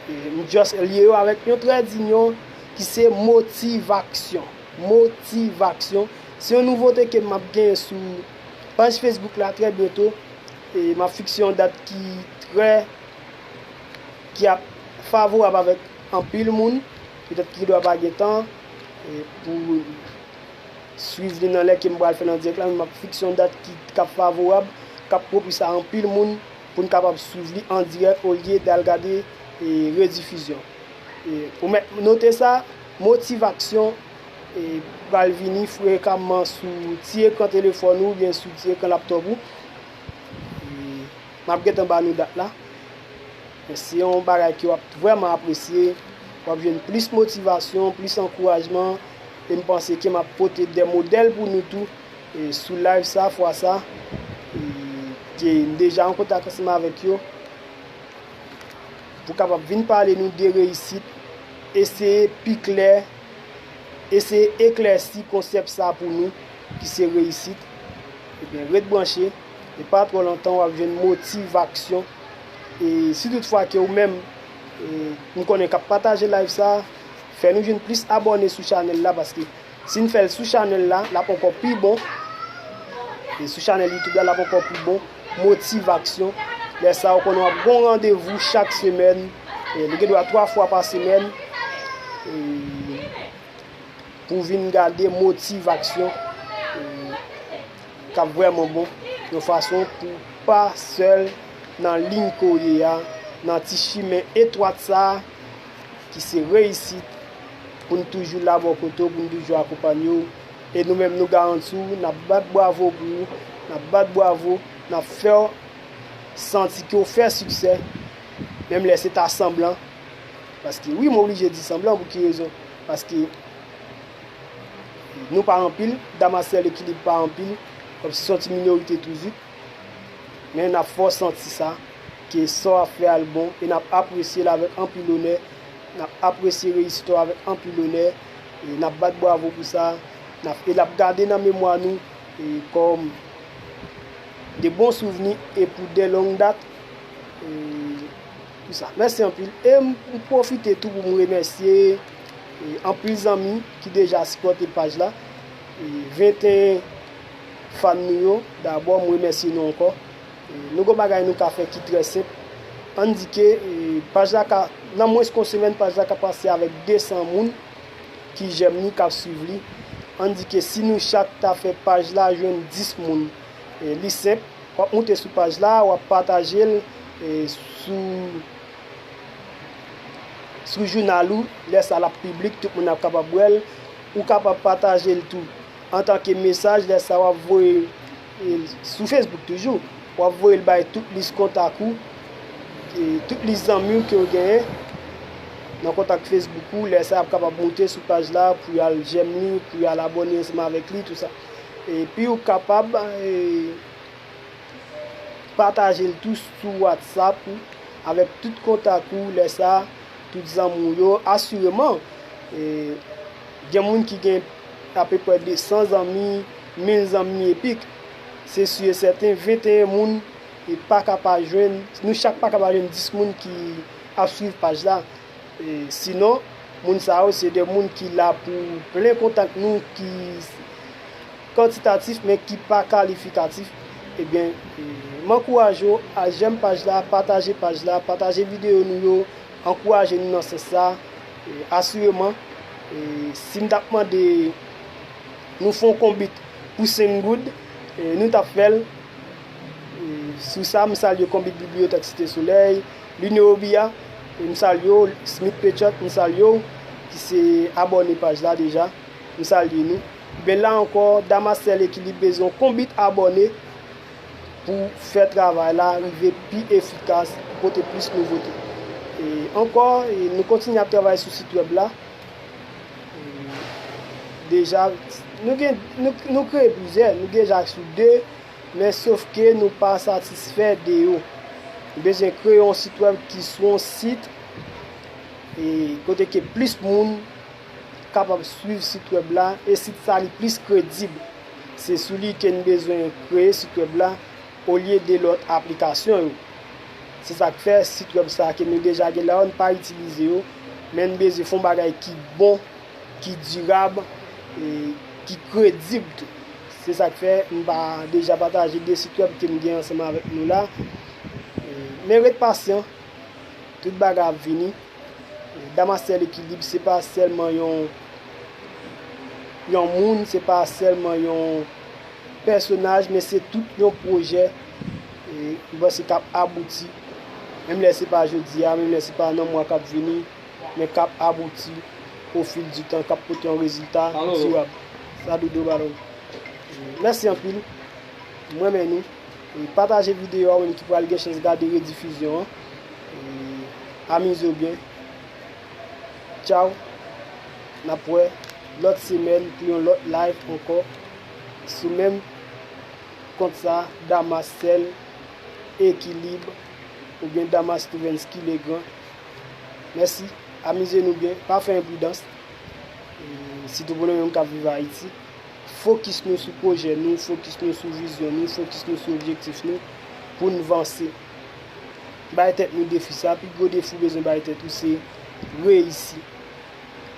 e, m just lye yo avèk yon trè dinyon ki se motivaksyon. Motivaksyon. Se yon nouvote ke m ap genyen sou paj Facebook la trè byento. E m ap fikse yon dat ki trè, ki ap favorab avèk anpil moun. Petèt ki dwa pa gen tan, e, pou swiv li nan lè ke m pral fè l an dirèk la, men m ap fikse yon dat ki, k ap favorab, k ap pwopis a anpil moun pou n kapab swiv li an dirèk olye d al gade, e, redifizyon. E, ou mèt note sa, motivaksyon, E pral vini frekamman sou ti ekran telefòn ou oubyen sou ti ekran laptòp ou. E m ap gentan ba nou dat la. Men se yon bagay ke w ap vrèman apresye. W ap jwenn plis motivasyon, plis ankourajman. E m panse ke m ap pote de modèl pou nou tou. E sou live sa, fwa sa, e ke m deja an kontak ansanm avèk yo. Pou kapab vin pale nou de reyisit, eseye pi klè, eseye eklèsi konsèp sa pou nou, ki se reyisit. Ebyen, ret branche, e pa twò lontan w ap jwenn motivaksyon. E si toutfwa ke ou menm, e, m konnen k ap pataje live sa, fè nou jwenn plis abòne sou chanèl la, paske si n fè l sou chanèl la, l ap ankò pi bon. E sou chanèl YouTube la, l ap ankò pi bon. Motivaksyon. Lè sa, ou konnen w ap gon randevou chak semèn. E, li gen dwa twa fwa pa semèn. E, pou vin gade motivaksyon. E, k ap vrèman bon. Yon fason pou pa sèl nan liy ke w ye a, nan ti chimen etwat sa a, ki se reyisit, pou n toujou la bò kote w, pou n toujou akonpanye w. E nou menm, nou garanti w, n ap bat bwavo pou ou, n ap bat bwavo, n ap fè w santi ke w fè siksè, menm lè se ta sanblan. Paske wi, m oblije di sanblan, pou ki rezon? Paske nou pa anpil, Damas Sèl Ekilib pa anpil, kòmsi se yon ti minorite toujou. Men n ap fè w santi sa, ke sa w ap fè a l bon, e n ap apresye l avèk anpil onè, n ap apresye reyisit ou avèk anpil onè, e n ap bat bwavo pou sa, n ap, e l ap gade nan memwa nou, e kòm de bon souvni, e pou de long dat, e pou sa. Mèsi anpil. E m, m pwofite tou pou m remèsye, e, anpil zanmi ki deja sipòte paj la. E, venteyen fan nou yo, dabò, m remèsye nou ankò. E, nou gon bagay nou ka fè ki trè senp. Ann di ke, e, paj la ka, nan mwens ke yon semèn, paj la ka pase avèk de san moun ki jèm li, k ap swiv li. Ann di ke si nou chak ta fè paj la jwenn dis moun, e, li senp, w ap moute sou paj la, w ap pataje l, e, sou, sou jounal ou. Lè sa l ap piblik, tout moun ap kapab wè l. Ou kapab pataje l tou antanke mesaj, lè sa w ap voye l sou Facebook toujou. W ap voye l bay tout lis kontak ou, e, tout lis zanmi w ke w genyen nan kontak Facebook ou. Lè sa y ap kapab moute sou paj la pou y al jèm li, pou y al abòne ansanm avèk li, tou sa. Epi ou kapab, e, pataje l tou sou WhatsApp ou avèk tout kontak ou, lè sa, tout zanmi w yo. Asireman, e, gen moun ki gen apeprè de san zanmi, mil zanmi epi k. Se si e sèten, venteyen moun, e, pa ka pa jwenn, nou chak pa ka pa jwenn dis moun ki ap swiv paj la. E, sinon, moun sa yo se de moun ki la pou plen kontak nou, ki kantitatif, men ki pa kalifikatif. Ebyen, e, m ankouraje w a jèm paj la, pataje paj la, pataje videyo nou yo, ankouraje nou nan sans sa. E, asireman, e, si m t ap mande nou fè yon konbit pou senk goud, e, nou t ap fè l. E, sou sa, m salye konbit Bibliyotèk Site Solèy, Line Obia, e m salye w, Smith Pechot, m salye w, ki se abòne paj la deja, m salye nou. Ben la ankò, Damas Sèl Ekilib bezwen yon konbit abòne pou fè travay la rive pi efikas, pou pote plis nouvote. E ankò, e nou kontinye ap travay sou sit wèb la. E deja, nou gen, nou, nou kreye plizyè, nou deja sou de, men sof ke nou pa satisfè de yo. Nou bezwen kreye yon sit wèb ki sou yon sit, e kote ke plis moun kapab swiv sit wèb la, e sit sa li plis kredib. Se sou li ke n bezwen kreye sit wèb la, olye de lòt aplikasyon yo. Se sa k fè sit wèb sa ke nou deja gen la yo, n pa itilize yo, men n bezwen fè yon bagay ki bon, ki dirab, e ki kredib tou. Se sa k fè m pa deja pataje de sit wèb ke m gen ansanm avèk nou la. E, men ret pasyan, tout bagay ap vini. Damas Sèl Ekilib, se pa sèlman yon, yon moun, se pa sèlman yon pèsonaj, men se tout yon pwojè, e, m panse k ap abouti. Menm lè se pa jodi a, menm lè se pa nan mwa k ap vini, men k ap abouti. o fil di tan k ap pote yon rezilta dirab. Sa Dodo ba nou. Mèsi anpil. M renmen nou. E pataje videyo a, ou menm ki pral gen chans gade redifizyon an. E amize w byen. Tchaw. N ap wè lòt semèn pou yon lòt live ankò sou menm kont sa, Damas Sèl, Ekilib, oubyen Damas Stevensky Legrand. Mèsi. Amize nou byen. Pa fè enpridans. E sitou pou nou menm k ap viv Ayiti. Fokis nou sou pwojè nou, fokis nou sou vizyon nou, fokis nou sou objektif nou pou n vanse. Bay tèt nou defi sa. Pi gwo defi w bezwen bay tèt ou se reyisi.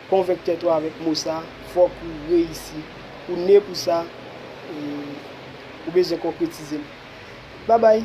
Konvenk tèt ou avèk mo sa, fòk ou reyisi. Ou ne pou sa, e ou bezwen konkretize l. Babay!